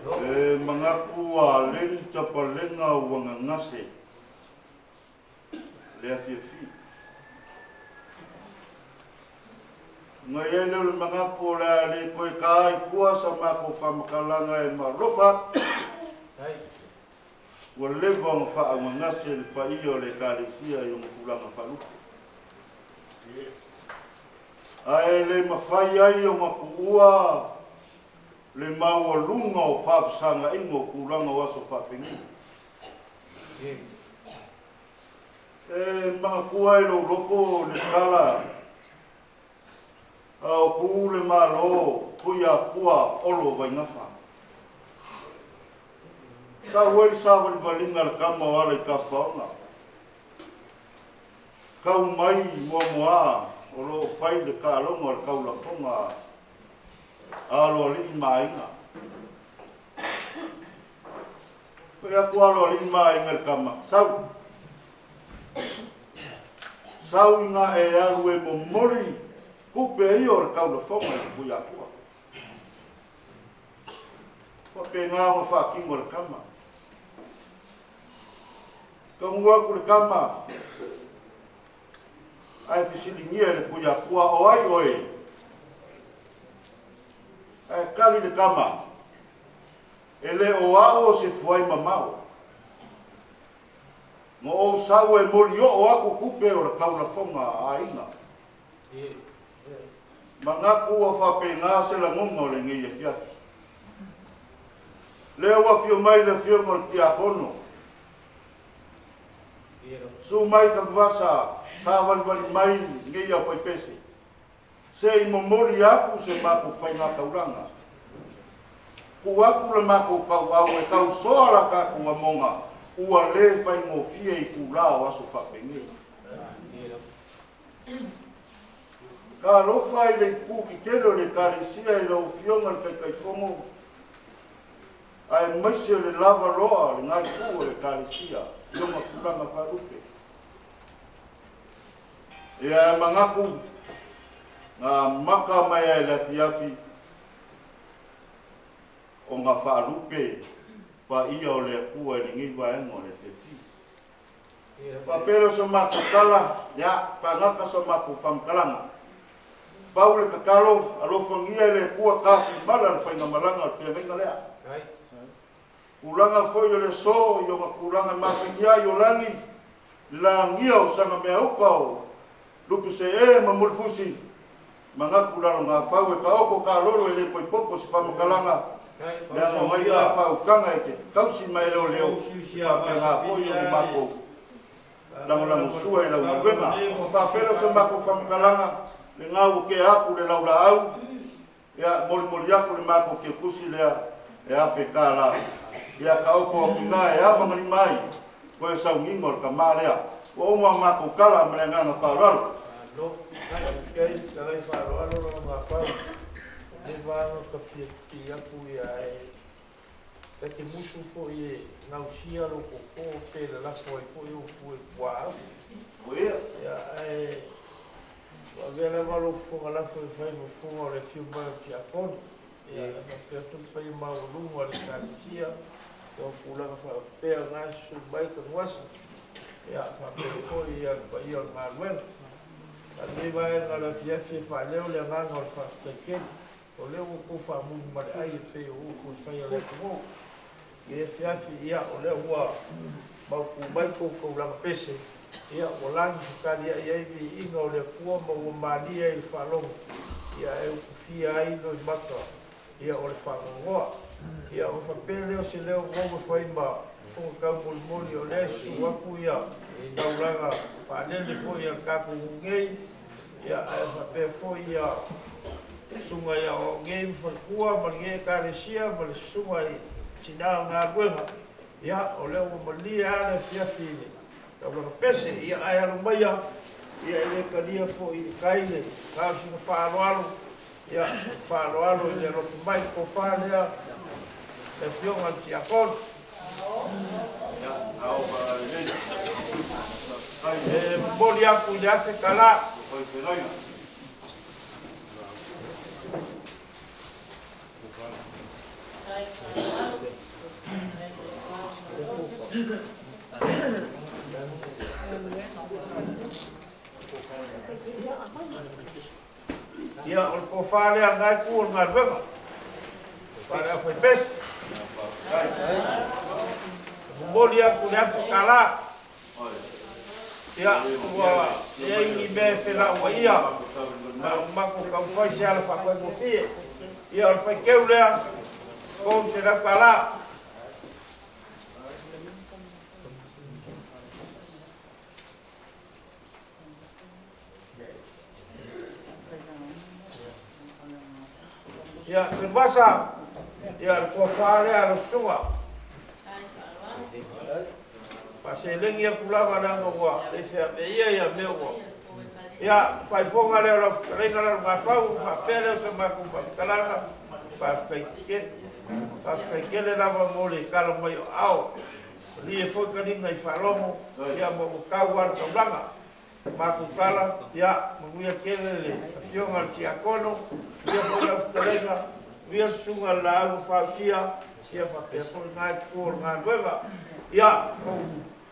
E mangaku a leni tapalega ua gagase. Le afiafi. Ngai ai lea o le magapu o le a le toe ka ai tua sa matou faamatalaga e malofa atu. Ua leva ona faaugagase le paia o le Ekalesia i ona tulaga faalupe. Ae le mafai ai ona tuua le maualuga o faafesagaiga o tulaga o aso faapenei. E manatua ai lou loto le tala a o tu le Malo Tuiatua Olo Vaingafa. Sau ai le savalivaliga a le tama o ala i Tafaona. Tau mai muamua o lo o fai le taaloga o le taulafoga a Aloalii ma Aiga. Fai atu Aloalii ma Aiga i le tama, sau. Sau ina e alu e momoli tupe ia o le taulafoga i le Tuiatua. Faapena ona faatino e le tama. Taunuu atu le tama, ae fesiligia e le Tuiatua, o ai oe? Ae tali le tama, e le o au o se fuai mamao. Na ou sau e moli oo atu tupe o le taulafoga a aiga. Manatu ua faapena se lagona o lenei afiafi. Lea ua afio mai le afioga o le Tiakono. Susu mai Tanuvasa, savalivali mai nei au faipese. Se i momoli atu se matou faigataulaga. Tuu atu le matou tauau e tausoa la tatou amoga ua le faigofie i itula o aso faapenei. Talofa i le itu tele o le Ekalesia i lau Afioga i le Taitaifono, aemaise o le lava loa o lena itu o le Ekalesia i ona tulaga faalupe. Ia e manatu na amata mai ai i le afiafi ona faalupe paia o le Atua i lenei vaega o le afiafi. Faapea lea o sa matou tala, ia, faagata sa matou faamatalaga. Pau le tatalo, alofagia e le Atua tafimala le faigamalaga o le feagaiga lea. Tulaga foi o le aso i ona tulaga e masani ai o lagi, le lagia o Sagameauta o Lupusee ma Mulifusi, manatu lalogafau e taoto kalolo e le koipopo se faamatalaga, leaga o ai a faautaga e te tausi ma e leoleo, faapena foi ona matou lagolagosua i lau galuega. Ona faapea lea o se matou faamatalaga, lena ua tea atu le laulaau, ia molimoli atu le matou tiakusi lea e $1,000. Ia taoto atu i ina e avagalima ai koe sauniga o le tama lea. Ua uma a matou tala ma le agaga faaaloalo. Malo, faafetai fetalai faaaloalo lau gafau. Lenei vaega ta fia pipii atu ia e ta te musu foi e gausia lou koko pe lalafo ai foi ou fue puaau. Ia ae ua avea lava lou fofoga lafo e fai ma fofoga o le afio mai o Tiakono. Ia e faapea atu le paia maualuga o le Ekalesia i ona tulaga faapea na e susu mai Tanuvasa. Ia faapea foi ia le paia o le galuega. A o lenei vaega o le afiafi e faaleo le agaga o le faafetai tele. O lea ua outou faamuli ma le ai e pei o upu e fai a le atunuu. I lenei afiafi, ia o lea ua mautu mai tou taulaga pese, ia ua lagi fetaliai ai viiga o le Atua ma ua malie ai le faalogo, ia e utufia ai loimata, ia o le faanoanoa. Ia ona faapea lea o se leo ua e fai ma fofoga taumolimoli o lea e susu atu ia taulaga faalele foi a le tatou nuu nei, ia ae faapea foi ia susuga ia Aoao nei ma faletua ma lenei Ekalesia ma le susuga i tina o galuega, ia o lea ua malie lava le afiafi i le taulaga pese, ia ae alo maia, ia e le talia foi i le tai le talosaga faaaloalo, ia faaaloalo i le alofa mai le tofa lea le afioga i le Tiakono. E momoli atu i le $1,000. Ia, o le tofa lea a lena itu o le galuega. Tofa le aufaipese. E momoli atu le $1,000. Ia, ua leai ni mea e felauaia, ma ua matou taumafai se ala faafaigofie. Ia, o le faiteu lea, $300. Ia, Televasa, ia, le tofa lea a lau susuga. Faaselegi atu lava leaga ua le feaveaia ia mea ua. Ia, faaifoga lea o lau fetalaiga Lalogafau, ona faapea lea o sa matou faamatalaga, faafetai tele. Faafetai tele lava mo le tala mai o aao. Malie foi taliga i faalogo, ia ma ua tau lava le taulaga. Matou tala, ia, manuia tele le afioga i le Tiakono, manuia foi lau fetalaiga, manuia le susuga i le Laau na Fausia, ia faapea foi lena itu o le galuega. Ia,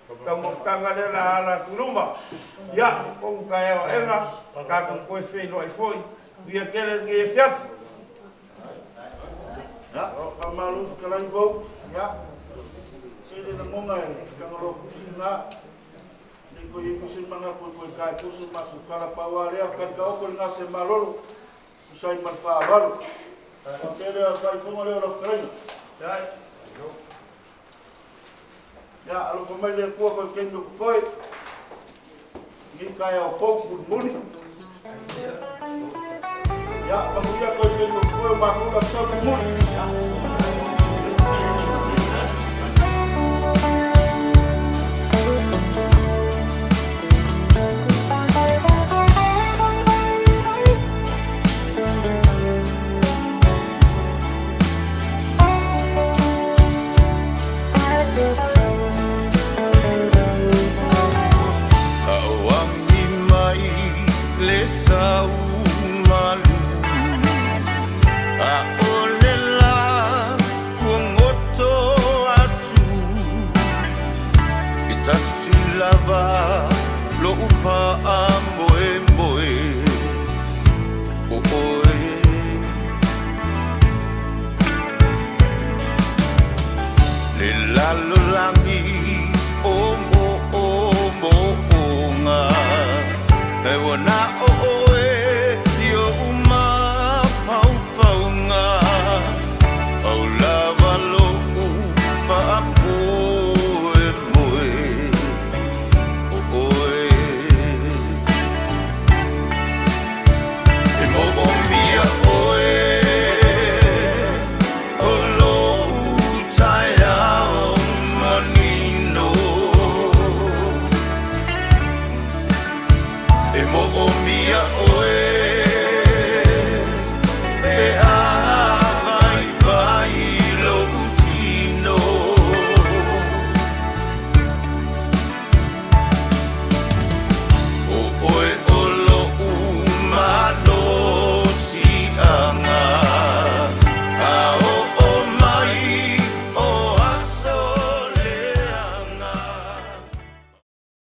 tou taumafataga lea o le a ala atu i luma. Ia, tonu taeao aena, tatou toe feiloai foi, manuia tele lenei afiafi. Ia, faamalo fetalai Vou. Ia, se le lagona e tagaloa pusi lena. Nei toe i ai foi se manatu e toe tae se matou tala pau lava lea, tali taoto le gase malolo, tusa ai ma le faaaloalo. Faapea lea o le faaifoga lea o lau fetalaiga. Ia, alofa mai le Atua koe taimi o totoe, lenei taeao fou mulimuli. Ia, manuia koe taimi o totoe o matou le Aso mulimuli. Auagi mai le sau malu a o le la kuagoto atu e tasi lava lo'u faamoemoe o oe. Le lalolagi o